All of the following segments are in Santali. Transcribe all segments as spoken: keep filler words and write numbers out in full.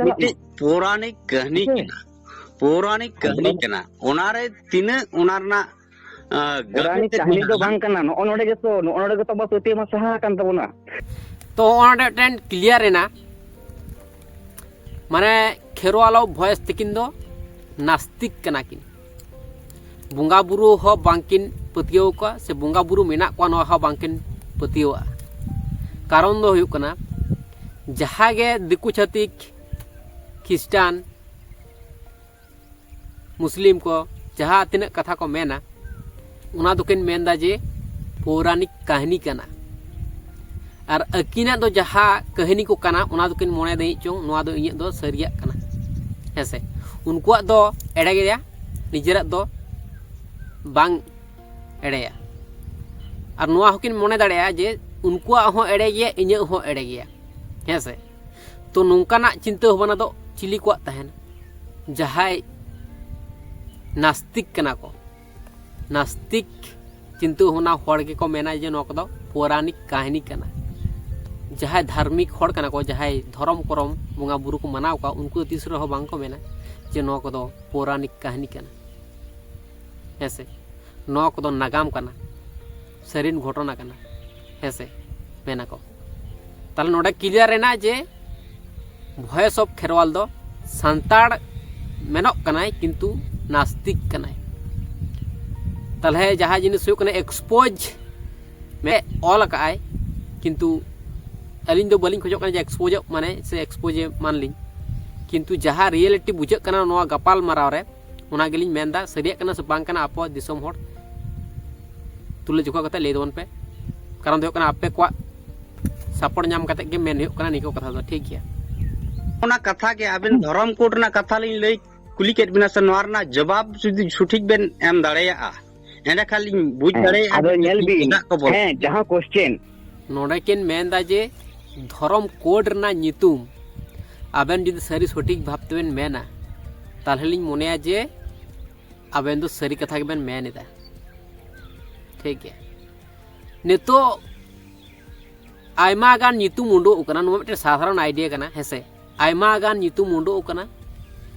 ᱢᱤᱫᱴᱤᱡ ᱯᱳᱨᱟᱱᱤᱠ ᱠᱟᱹᱦᱱᱤ ᱦᱮᱸ᱾ ᱠᱟᱱᱟ᱾ ᱯᱳᱨᱟᱱᱤᱠ ᱠᱟᱹᱦᱱᱤ ᱠᱟᱱᱟ᱾ ᱚᱱᱟᱨᱮ ᱛᱤᱱᱟᱹᱜ ᱚᱱᱟ ᱨᱮᱱᱟᱜ, ᱟᱸ, ᱯᱳᱨᱟᱱᱤᱠ ᱜᱟᱵᱮ ᱛᱮᱫ ᱠᱟᱹᱦᱱᱤ ᱫᱚ ᱢᱮᱱᱟᱜᱼᱟ᱾ ᱵᱟᱝ ᱠᱟᱱᱟ᱾ ᱱᱚᱜᱼᱚ ᱱᱚᱰᱮ ᱜᱮᱛᱚ, ᱱᱚᱜᱼᱚ ᱱᱚᱰᱮ ᱜᱮᱛᱚ ᱟᱵᱚ ᱯᱟᱹᱛᱭᱟᱹᱣ ᱢᱟ ᱥᱟᱦᱟ ᱟᱠᱟᱱ ᱛᱟᱵᱚᱱᱟ᱾ ᱛᱚ ᱚᱱᱟ ᱢᱤᱫᱴᱮᱱ clear ᱮᱱᱟ, ᱢᱟᱱᱮ ᱠᱷᱮᱨᱣᱟᱞ ᱵᱷᱚᱭᱮᱥ ᱛᱤᱠᱤᱱ ᱫᱚ ᱱᱟᱥᱛᱤᱠ ᱠᱟᱱᱟ ᱠᱤᱱ᱾ ᱵᱚᱸᱜᱟ ᱵᱩᱨᱩ ᱦᱚᱸ ᱵᱟᱝᱠᱤᱱ ᱯᱟᱹᱛᱭᱟᱹᱣ ᱠᱚᱣᱟ, ᱥᱮ ᱵᱚᱸᱜᱟ ᱵᱩᱨᱩ ᱢᱮᱱᱟᱜ ᱠᱚᱣᱟ ᱱᱚᱣᱟ ᱦᱚᱸ ᱵᱟᱝᱠᱤᱱ ᱯᱟᱹᱛᱭᱟᱹᱣᱟᱜᱼᱟ᱾ ᱠᱟᱨᱚᱱ ᱫᱚ ᱦᱩᱭᱩᱜ ᱠᱟᱱᱟ, ᱡᱟᱦᱟᱸ ᱜᱮ ᱫᱤᱠᱩ ᱪᱷᱟᱹᱛᱤᱠ, ᱠᱷᱤᱥᱴᱟᱱ, ᱢᱩᱥᱞᱤᱢ ᱠᱚ ᱡᱟᱦᱟᱸ ᱛᱤᱱᱟᱹᱜ ᱠᱟᱛᱷᱟ ᱠᱚ ᱢᱮᱱᱟ, ᱚᱱᱟ ᱫᱚᱠᱤᱱ ᱢᱮᱱᱫᱟ ᱡᱮ ᱯᱳᱣᱨᱟᱱᱤᱠ ᱠᱟᱹᱦᱱᱤ ᱠᱟᱱᱟ᱾ ᱟᱨ ᱟᱹᱠᱤᱱᱟᱜ ᱫᱚ ᱡᱟᱦᱟᱸ ᱠᱟᱹᱦᱱᱤ ᱠᱚ ᱠᱟᱱᱟ, ᱚᱱᱟ ᱫᱚᱠᱤᱱ ᱢᱚᱱᱮ ᱫᱟᱲᱮᱭᱟᱜ ᱪᱚᱝ, ᱱᱚᱣᱟ ᱫᱚ ᱤᱧᱟᱹᱜ ᱫᱚ ᱥᱟᱹᱨᱤᱭᱟᱜ ᱠᱟᱱᱟ᱾ ᱦᱮᱸ ᱥᱮ? ᱩᱱᱠᱩᱣᱟᱜ ᱫᱚ ᱮᱲᱮ ᱜᱮᱭᱟ, ᱱᱤᱡᱮᱨᱟᱜ ᱫᱚ ᱵᱟᱝ ᱮᱲᱮᱭᱟ᱾ ᱟᱨ ᱱᱚᱣᱟ ᱦᱚᱸᱠᱤᱱ ᱢᱚᱱᱮ ᱫᱟᱲᱮᱭᱟᱜᱼᱟ ᱡᱮ ᱩᱱᱠᱩᱣᱟᱜ ᱦᱚᱸ ᱮᱲᱮ ᱜᱮᱭᱟ, ᱤᱧᱟᱹᱜ ᱦᱚᱸ ᱮᱲᱮ ᱜᱮᱭᱟ᱾ ᱦᱮᱸ ᱥᱮ? ᱛᱚ ᱱᱚᱝᱠᱟᱱᱟᱜ ᱪᱤᱱᱛᱟᱹ ᱵᱷᱟᱵᱽᱱᱟ ᱫᱚ ᱪᱤᱞᱤ ᱠᱚᱣᱟᱜ ᱛᱟᱦᱮᱱᱟ? ᱡᱟᱦᱟᱸᱭ ᱱᱟᱥᱛᱤᱠ ᱠᱟᱱᱟ ᱠᱚ, ᱱᱟᱥᱛᱤᱠ ᱪᱤᱱᱛᱟᱹ ᱵᱷᱟᱵᱽᱱᱟ ᱦᱚᱲ ᱜᱮᱠᱚ ᱢᱮᱱᱟ ᱡᱮ ᱱᱚᱣᱟ ᱠᱚᱫᱚ ᱯᱳᱣᱨᱟᱱᱤᱠ ᱠᱟᱹᱦᱱᱤ ᱠᱟᱱᱟ᱾ ᱡᱟᱦᱟᱸᱭ ᱫᱷᱟᱨᱢᱤᱠ ᱦᱚᱲ ᱠᱟᱱᱟ ᱠᱚ, ᱡᱟᱦᱟᱸᱭ ᱫᱷᱚᱨᱚᱢ ᱠᱚᱨᱚᱢ ᱵᱚᱸᱜᱟ ᱵᱩᱨᱩ ᱠᱚ ᱢᱟᱱᱟᱣ ᱠᱚᱣᱟ, ᱩᱱᱠᱩ ᱫᱚ ᱛᱤᱥ ᱨᱮᱦᱚᱸ ᱵᱟᱝ ᱠᱚ ᱢᱮᱱᱟ ᱡᱮ ᱱᱚᱣᱟ ᱠᱚᱫᱚ ᱯᱳᱣᱨᱟᱱᱤᱠ ᱠᱟᱹᱦᱱᱤ ᱠᱟᱱᱟ᱾ ᱦᱮᱸ ᱥᱮ? ᱱᱚᱣᱟ ᱠᱚᱫᱚ ᱱᱟᱜᱟᱢ ᱠᱟᱱᱟ, ᱥᱟᱹᱨᱤᱱ ᱜᱷᱚᱴᱚᱱᱟ ᱠᱟᱱᱟ᱾ ᱦᱮᱸ ᱥᱮ? ᱢᱮᱱᱟ ᱠᱚ᱾ ᱛᱟᱦᱞᱮ ᱱᱚᱰᱮ clear ᱮᱱᱟ ᱡᱮ Voice of ᱠᱷᱮᱨᱣᱟᱞ ᱫᱚ ᱥᱟᱱᱛᱟᱲ ᱢᱮᱱᱚᱜ ᱠᱟᱱᱟᱭ, ᱠᱤᱱᱛᱩ ᱱᱟᱥᱛᱤᱠ ᱠᱟᱱᱟᱭ᱾ ᱛᱟᱦᱞᱮ ᱡᱟᱦᱟᱸ ᱡᱤᱱᱤᱥ ᱦᱩᱭᱩᱜ ᱠᱟᱱᱟ, expose ᱢᱮ ᱚᱞ ᱟᱠᱟᱫᱼᱟᱭ, ᱠᱤᱱᱛᱩ ᱟᱹᱞᱤᱧ ᱫᱚ ᱵᱟᱹᱞᱤᱧ ᱠᱷᱚᱡᱚᱜ ᱠᱟᱱᱟ ᱡᱮ expose ᱚᱜ ᱢᱟᱱᱮ ᱥᱮ expose ᱮ ᱢᱟᱱ ᱞᱤᱧ, ᱠᱤᱱᱛᱩ ᱡᱟᱦᱟᱸ reality ᱵᱩᱡᱷᱟᱹᱜ ᱠᱟᱱᱟ ᱱᱚᱣᱟ ᱜᱟᱯᱟᱞ ᱢᱟᱨᱟᱣ ᱨᱮ, ᱚᱱᱟ ᱜᱮᱞᱤᱧ ᱢᱮᱱᱫᱟ, ᱥᱟᱹᱨᱤᱭᱟᱜ ᱠᱟᱱᱟ ᱥᱮ ᱵᱟᱝ ᱠᱟᱱᱟ, ᱟᱵᱚ ᱫᱤᱥᱚᱢ ᱦᱚᱲ ᱛᱩᱞᱟᱹ ᱡᱚᱠᱷᱟ ᱠᱟᱛᱮ ᱞᱟᱹᱭ ᱛᱟᱵᱚᱱ ᱯᱮ᱾ ᱠᱟᱨᱚᱱ ᱫᱚ ᱦᱩᱭᱩᱜ ᱠᱟᱱᱟ, ᱟᱯᱮ ᱠᱚᱣᱟᱜ support ᱧᱟᱢ ᱠᱟᱛᱮ ᱜᱮ ᱢᱮᱱ ᱦᱩᱭᱩᱜ ᱠᱟᱱᱟ ᱱᱤᱭᱟᱹ ᱠᱚ ᱠᱟᱛᱷᱟ ᱫᱚ, ᱴᱷᱤᱠ ᱜᱮᱭᱟ? ᱚᱱᱟ ᱠᱟᱛᱷᱟ ᱜᱮ ᱟᱵᱮᱱ ᱫᱷᱚᱨᱚᱢ code ᱨᱮᱱᱟᱜ ᱠᱟᱛᱷᱟ ᱞᱤᱧ ᱞᱟᱹᱭ ᱠᱩᱞᱤ ᱠᱮᱫ ᱵᱮᱱᱟ ᱥᱮ, ᱱᱚᱣᱟ ᱨᱮᱱᱟᱜ ᱡᱚᱵᱟᱵ ᱡᱩᱫᱤ ᱥᱚᱴᱷᱤᱠ ᱵᱮᱱ ᱮᱢ ᱫᱟᱲᱮᱭᱟᱜᱼᱟ, ᱮᱸᱰᱮᱠᱷᱟᱱ ᱞᱤᱧ ᱵᱩᱡᱽ ᱦᱮᱸ, ᱫᱟᱲᱮᱭᱟᱜᱼᱟ ᱟᱫᱚ ᱡᱮ ᱧᱮᱞ ᱵᱤᱱ, ᱪᱮᱫᱟᱜ ᱠᱚ ᱵᱚᱞᱚ᱾ ᱦᱮᱸ, ᱡᱟᱦᱟᱸ question᱾ ᱱᱚᱰᱮ ᱠᱤᱱ ᱢᱮᱱᱫᱟ ᱡᱮ ᱫᱷᱚᱨᱚᱢ code ᱨᱮᱱᱟᱜ ᱧᱩᱛᱩᱢ ᱟᱵᱮᱱ ᱡᱩᱫᱤ ᱥᱟᱹᱨᱤ ᱥᱚᱴᱷᱤᱠ ᱵᱷᱟᱵᱽ ᱛᱮᱵᱮᱱ ᱢᱮᱱᱟ, ᱛᱟᱦᱞᱮ ᱞᱤᱧ ᱢᱚᱱᱮᱭᱟ ᱡᱮ ᱟᱵᱮᱱ ᱫᱚ ᱥᱟᱹᱨᱤ ᱠᱟᱛᱷᱟ ᱜᱮᱵᱮᱱ ᱢᱮᱱ ᱮᱫᱟ᱾ ᱴᱷᱤᱠ ᱜᱮᱭᱟ, ᱱᱤᱛᱚᱜ ᱟᱭᱢᱟ ᱜᱟᱱ ᱧᱩᱛᱩᱢ ᱩᱰᱩᱠ ᱟᱠᱟᱱᱟ, ᱱᱚᱣᱟ ᱢᱤᱫᱴᱮᱱ ᱥᱟᱫᱷᱟᱨᱚᱱ idea ᱠᱟᱱᱟ, ᱦᱮᱸ ᱥᱮ? ᱟᱭᱢᱟ ᱜᱟᱱ ᱧᱩᱛᱩᱢ ᱩᱰᱩᱠ ᱟᱠᱟᱱᱟ᱾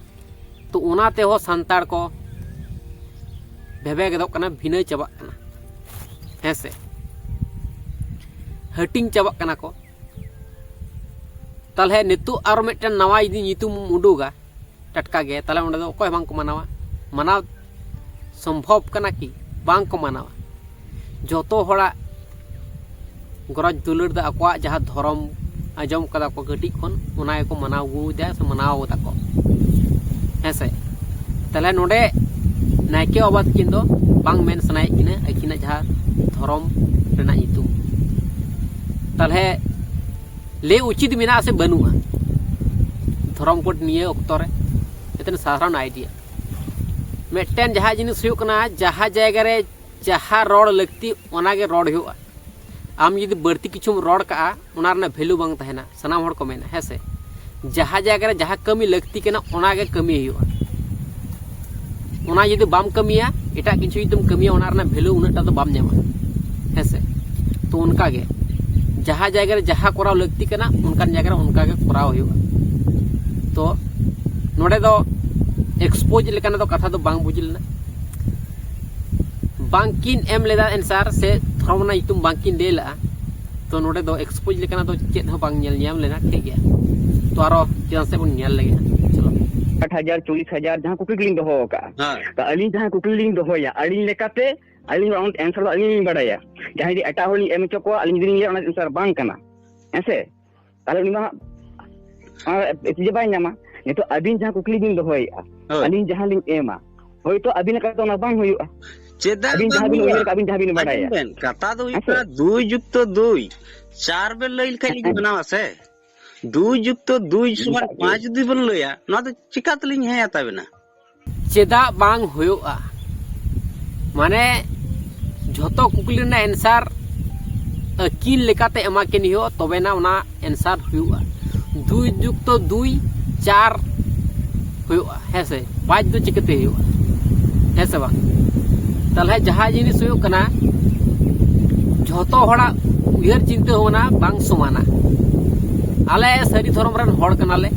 ᱛᱚ ᱚᱱᱟ ᱛᱮᱦᱚᱸ ᱥᱟᱱᱛᱟᱲ ᱠᱚ ᱵᱷᱮᱵᱮ ᱜᱮᱫᱚᱜ ᱠᱟᱱᱟ, ᱵᱷᱤᱱᱟᱹ ᱪᱟᱵᱟᱜ ᱠᱟᱱᱟ, ᱦᱮᱸ ᱥᱮ, ᱦᱟᱹᱴᱤᱧ ᱪᱟᱵᱟᱜ ᱠᱟᱱᱟ ᱠᱚ᱾ ᱛᱟᱦᱚᱞᱮ ᱱᱤᱛᱚᱜ ᱟᱨᱚ ᱢᱤᱫᱴᱮᱱ ᱱᱟᱣᱟ ᱡᱩᱫᱤ ᱧᱩᱛᱩᱢ ᱩᱰᱩᱠᱟ ᱴᱟᱴᱠᱟ ᱜᱮ, ᱛᱟᱦᱚᱞᱮ ᱚᱸᱰᱮ ᱫᱚ ᱚᱠᱚᱭ ᱦᱚᱸ ᱵᱟᱝ ᱠᱚ ᱢᱟᱱᱟᱣᱟ᱾ ᱢᱟᱱᱟᱣ ᱥᱚᱢᱵᱷᱚᱵ ᱠᱟᱱᱟ ᱠᱤ? ᱵᱟᱝ ᱠᱚ ᱢᱟᱱᱟᱣᱟ᱾ ᱡᱚᱛᱚ ᱦᱚᱲᱟᱜ ᱜᱚᱨᱚᱡᱽ ᱫᱩᱞᱟᱹᱲ ᱫᱚ ᱟᱠᱚᱣᱟᱜ ᱡᱟᱦᱟᱸ ᱫᱷᱚᱨᱚᱢ ᱟᱸᱡᱚᱢ ᱠᱟᱫᱟ ᱠᱚ ᱠᱟᱹᱴᱤᱡ ᱠᱷᱚᱱ, ᱚᱱᱟ ᱜᱮᱠᱚ ᱢᱟᱱᱟᱣ ᱟᱹᱜᱩᱭᱮᱫᱟ ᱥᱮ ᱢᱟᱱᱟᱣ ᱠᱟᱫᱟ ᱠᱚ, ᱦᱮᱸ ᱥᱮ᱾ ᱛᱟᱦᱚᱞᱮ ᱱᱚᱰᱮ ᱱᱟᱭᱠᱮ ᱵᱟᱵᱟ ᱛᱟᱹᱠᱤᱱ ᱫᱚ ᱵᱟᱝ ᱢᱮᱱ ᱥᱟᱱᱟᱭᱮᱫ ᱠᱤᱱᱟ ᱟᱹᱠᱤᱱᱟᱜ ᱡᱟᱦᱟᱸ ᱫᱷᱚᱨᱚᱢ ᱨᱮᱱᱟᱜ ᱧᱩᱛᱩᱢ᱾ ᱛᱟᱦᱚᱞᱮ ᱞᱟᱹᱭ ᱩᱪᱤᱛ ᱢᱮᱱᱟᱜᱼᱟ ᱥᱮ ᱵᱟᱹᱱᱩᱜᱼᱟ ᱫᱷᱚᱨᱚᱢ ᱠᱳᱰ ᱱᱤᱭᱟᱹ ᱚᱠᱛᱚ ᱨᱮ? ᱢᱤᱫᱴᱮᱱ ᱥᱟᱫᱷᱟᱨᱚᱱ ᱟᱭᱰᱤᱭᱟ᱾ ᱢᱤᱫᱴᱮᱱ ᱡᱟᱦᱟᱸ ᱡᱤᱱᱤᱥ ᱦᱩᱭᱩᱜ ᱠᱟᱱᱟ, ᱡᱟᱦᱟᱸ ᱡᱟᱭᱜᱟ ᱨᱮ ᱡᱟᱦᱟᱸ ᱨᱚᱲ ᱞᱟᱹᱠᱛᱤ, ᱚᱱᱟ ᱜᱮ ᱨᱚᱲ ᱦᱩᱭᱩᱜᱼᱟ᱾ ᱟᱢ ᱡᱩᱫᱤ ᱵᱟᱹᱲᱛᱤ ᱠᱤᱪᱷᱩᱢ ᱨᱚᱲ ᱠᱟᱜᱼᱟ, ᱚᱱᱟ ᱨᱮᱱᱟᱜ ᱵᱷᱮᱞᱩ ᱵᱟᱝ ᱛᱟᱦᱮᱱᱟ, ᱥᱟᱱᱟᱢ ᱦᱚᱲ ᱠᱚ ᱢᱮᱱᱟ, ᱦᱮᱸ ᱥᱮ᱾ ᱡᱟᱦᱟᱸ ᱡᱟᱭᱜᱟ ᱨᱮ ᱡᱟᱦᱟᱸ ᱠᱟᱹᱢᱤ ᱞᱟᱹᱠᱛᱤ ᱠᱟᱱᱟ, ᱚᱱᱟ ᱜᱮ ᱠᱟᱹᱢᱤ ᱦᱩᱭᱩᱜᱼᱟ᱾ ᱚᱱᱟ ᱡᱩᱫᱤ ᱵᱟᱢ ᱠᱟᱹᱢᱤᱭᱟ, ᱮᱴᱟᱜ ᱠᱤᱪᱷᱩ ᱡᱩᱫᱤᱢ ᱠᱟᱹᱢᱤᱭᱟ, ᱚᱱᱟ ᱨᱮᱱᱟᱜ ᱵᱷᱮᱞᱩ ᱩᱱᱟᱹᱜ ᱴᱟ ᱫᱚ ᱵᱟᱢ ᱧᱟᱢᱟ, ᱦᱮᱸ ᱥᱮ᱾ ᱛᱚ ᱚᱱᱠᱟ ᱜᱮ ᱡᱟᱦᱟᱸ ᱡᱟᱭᱜᱟ ᱨᱮ ᱡᱟᱦᱟᱸ ᱠᱚᱨᱟᱣ ᱞᱟᱹᱠᱛᱤ ᱠᱟᱱᱟ, ᱚᱱᱠᱟᱱ ᱡᱟᱭᱜᱟ ᱨᱮ ᱚᱱᱠᱟ ᱜᱮ ᱠᱚᱨᱟᱣ ᱦᱩᱭᱩᱜᱼᱟ᱾ ᱛᱚ ᱱᱚᱰᱮ ᱫᱚ ᱮᱠᱥᱯᱳᱡᱽ ᱞᱮᱠᱟᱱᱟᱜ ᱫᱚ ᱠᱟᱛᱷᱟ ᱫᱚ ᱵᱟᱝ ᱵᱩᱡᱽ ᱞᱮᱱᱟ᱾ ᱵᱟᱝᱠᱤᱱ ᱮᱢ ᱞᱮᱫᱟ ᱮᱱᱥᱟᱨ, ᱥᱮ ᱫᱷᱚᱨᱚᱢ ᱨᱮᱱᱟᱜ ᱧᱩᱛᱩᱢ ᱵᱟᱝᱠᱤᱱ ᱞᱟᱹᱭ ᱞᱮᱫᱼᱟ᱾ ᱛᱚ ᱱᱚᱰᱮ ᱫᱚ ᱮᱠᱥᱯᱳᱡᱽ ᱞᱮᱠᱟᱱᱟᱜ ᱫᱚ ᱪᱮᱫ ᱦᱚᱸ ᱵᱟᱝ ᱧᱮᱞ ᱧᱟᱢ ᱞᱮᱱᱟ, ᱴᱷᱤᱠ ᱜᱮᱭᱟ᱾ ᱛᱚ ᱟᱨᱚ ᱪᱮᱛᱟᱱ ᱥᱮᱫ ᱵᱚᱱ ᱧᱮᱞ ᱞᱮᱜᱮ ᱦᱟᱸᱜ᱾ ᱪᱚᱞᱚ᱾ ᱟᱴ ᱦᱟᱡᱟᱨ, ᱪᱚᱞᱞᱤᱥ ᱦᱟᱡᱟᱨ, ᱡᱟᱦᱟᱸ ᱠᱩᱠᱞᱤ ᱞᱤᱧ ᱫᱚᱦᱚ ᱟᱠᱟᱫᱼᱟ, ᱦᱮᱸ᱾ ᱛᱚ ᱟᱹᱞᱤᱧ ᱡᱟᱦᱟᱸ ᱠᱩᱠᱞᱤ ᱞᱤᱧ ᱫᱚᱦᱚᱭᱟ, ᱟᱹᱞᱤᱧ ᱞᱮᱠᱟᱛᱮ ᱟᱹᱞᱤᱧ ᱚᱱᱟ ᱮᱱᱥᱟᱨ ᱫᱚ ᱟᱹᱞᱤᱧ ᱞᱤᱧ ᱵᱟᱲᱟᱭᱟ᱾ ᱡᱟᱦᱟᱸᱭ ᱡᱩᱫᱤ ᱮᱴᱟᱜ ᱦᱚᱲ ᱞᱤᱧ ᱮᱢ ᱦᱚᱪᱚ ᱠᱚᱣᱟ, ᱟᱹᱞᱤᱧ ᱡᱩᱫᱤ ᱞᱤᱧ ᱞᱟᱹᱭᱟ ᱚᱱᱟ ᱮᱱᱥᱟᱨ ᱵᱟᱝ ᱠᱟᱱᱟ, ᱦᱮᱸ ᱥᱮ, ᱛᱟᱦᱚᱞᱮ ᱩᱱᱤ ᱢᱟ ᱦᱟᱸᱜ ᱚᱱᱟ ᱪᱮᱫ ᱵᱟᱭ ᱧᱟᱢᱟ᱾ ᱱᱤᱛᱚᱜ ᱟᱹᱵᱤᱱ ᱡᱟᱦᱟᱸ ᱠᱩᱠᱞᱤ ᱵᱤᱱ ᱫᱚᱦᱚᱭᱮᱫᱼᱟ, ᱦᱳᱭ᱾ ᱟᱹᱞᱤᱧ ᱡᱟᱦᱟᱸ ᱞᱤᱧ ᱮᱢᱟ, ᱦᱳᱭᱛᱳ ᱟᱹᱵᱤᱱ ᱞᱮᱠᱟᱛᱮ ᱚᱱᱟ ᱵᱟᱝ ᱦᱩᱭᱩᱜᱼᱟ᱾ ᱪᱮᱫᱟᱜ ᱟᱹᱵᱤᱱ ᱵᱟᱝ ᱡᱟᱦᱟᱸ ᱵᱤᱱ ᱦᱩᱭᱩᱜᱼᱟ? ᱩᱭᱦᱟᱹᱨ ᱠᱟᱜᱼᱟ, ᱟᱹᱵᱤᱱ ᱡᱟᱦᱟᱸ ᱵᱤᱱ ᱵᱟᱲᱟᱭᱟ᱾ ᱟᱸᱡᱚᱢ ᱵᱮᱱ, ᱠᱟᱛᱷᱟ ᱫᱚ ᱦᱩᱭᱩᱜ ᱦᱮᱸ ᱥᱮ? ᱠᱟᱱᱟ ᱫᱩᱭ ᱡᱩᱠᱛᱚ ᱫᱩᱭ, ᱪᱟᱨ ᱵᱮᱱ ᱞᱟᱹᱭ ᱞᱮᱠᱷᱟᱡ ᱞᱤᱧ ᱦᱮᱸ᱾ ᱢᱟᱱᱟᱣᱟ ᱥᱮ᱾ ᱫᱩᱭ ᱡᱩᱠᱛᱚ ᱫᱩᱭ ᱥᱚᱢᱟᱱ ᱚᱱᱠᱟ ᱜᱮ᱾ ᱯᱟᱸᱪ ᱡᱩᱫᱤ ᱵᱮᱱ ᱞᱟᱹᱭᱟ, ᱱᱚᱣᱟ ᱫᱚ ᱪᱤᱠᱟ ᱛᱮᱞᱤᱧ ᱦᱮᱸ ᱦᱟᱛᱟᱣ ᱵᱮᱱᱟ? ᱪᱮᱫᱟᱜ ᱵᱟᱝ ᱦᱩᱭᱩᱜᱼᱟ? ᱢᱟᱱᱮ ᱡᱷᱚᱛᱚ ᱠᱩᱠᱞᱤ ᱨᱮᱱᱟᱜ ᱮᱱᱥᱟᱨ ᱟᱹᱠᱤᱱ ᱞᱮᱠᱟᱛᱮ ᱮᱢᱟ ᱠᱤᱱ ᱦᱩᱭᱩᱜᱼᱟ, ᱛᱚᱵᱮᱱᱟ ᱚᱱᱟ ᱮᱱᱥᱟᱨ ᱦᱩᱭᱩᱜᱼᱟ᱾ ᱫᱩᱭ ᱡᱩᱠᱛᱚ ᱫᱩᱭ, ᱪᱟᱨ ᱦᱩᱭᱩᱜᱼᱟ, ᱦᱮᱸ ᱥᱮ? ᱯᱟᱸᱪ ᱫᱚ ᱪᱤᱠᱟᱹᱛᱮ ᱦᱩᱭᱩᱜᱼᱟ? ᱦᱮᱸ ᱥᱮ ᱵᱟᱝ? ᱛᱟᱦᱚᱞᱮ ᱡᱟᱦᱟᱸ ᱡᱤᱱᱤᱥ ᱦᱩᱭᱩᱜ ᱠᱟᱱᱟ, ᱡᱷᱚᱛᱚ ᱦᱚᱲᱟᱜ ᱩᱭᱦᱟᱹᱨ ᱪᱤᱱᱛᱟᱹ ᱵᱷᱟᱵᱽᱱᱟ ᱵᱟᱝ ᱥᱚᱢᱟᱱᱟ᱾ ᱟᱞᱮ ᱥᱟᱹᱨᱤ ᱫᱷᱚᱨᱚᱢ ᱨᱮᱱ ᱦᱚᱲ ᱠᱟᱱᱟᱞᱮ᱾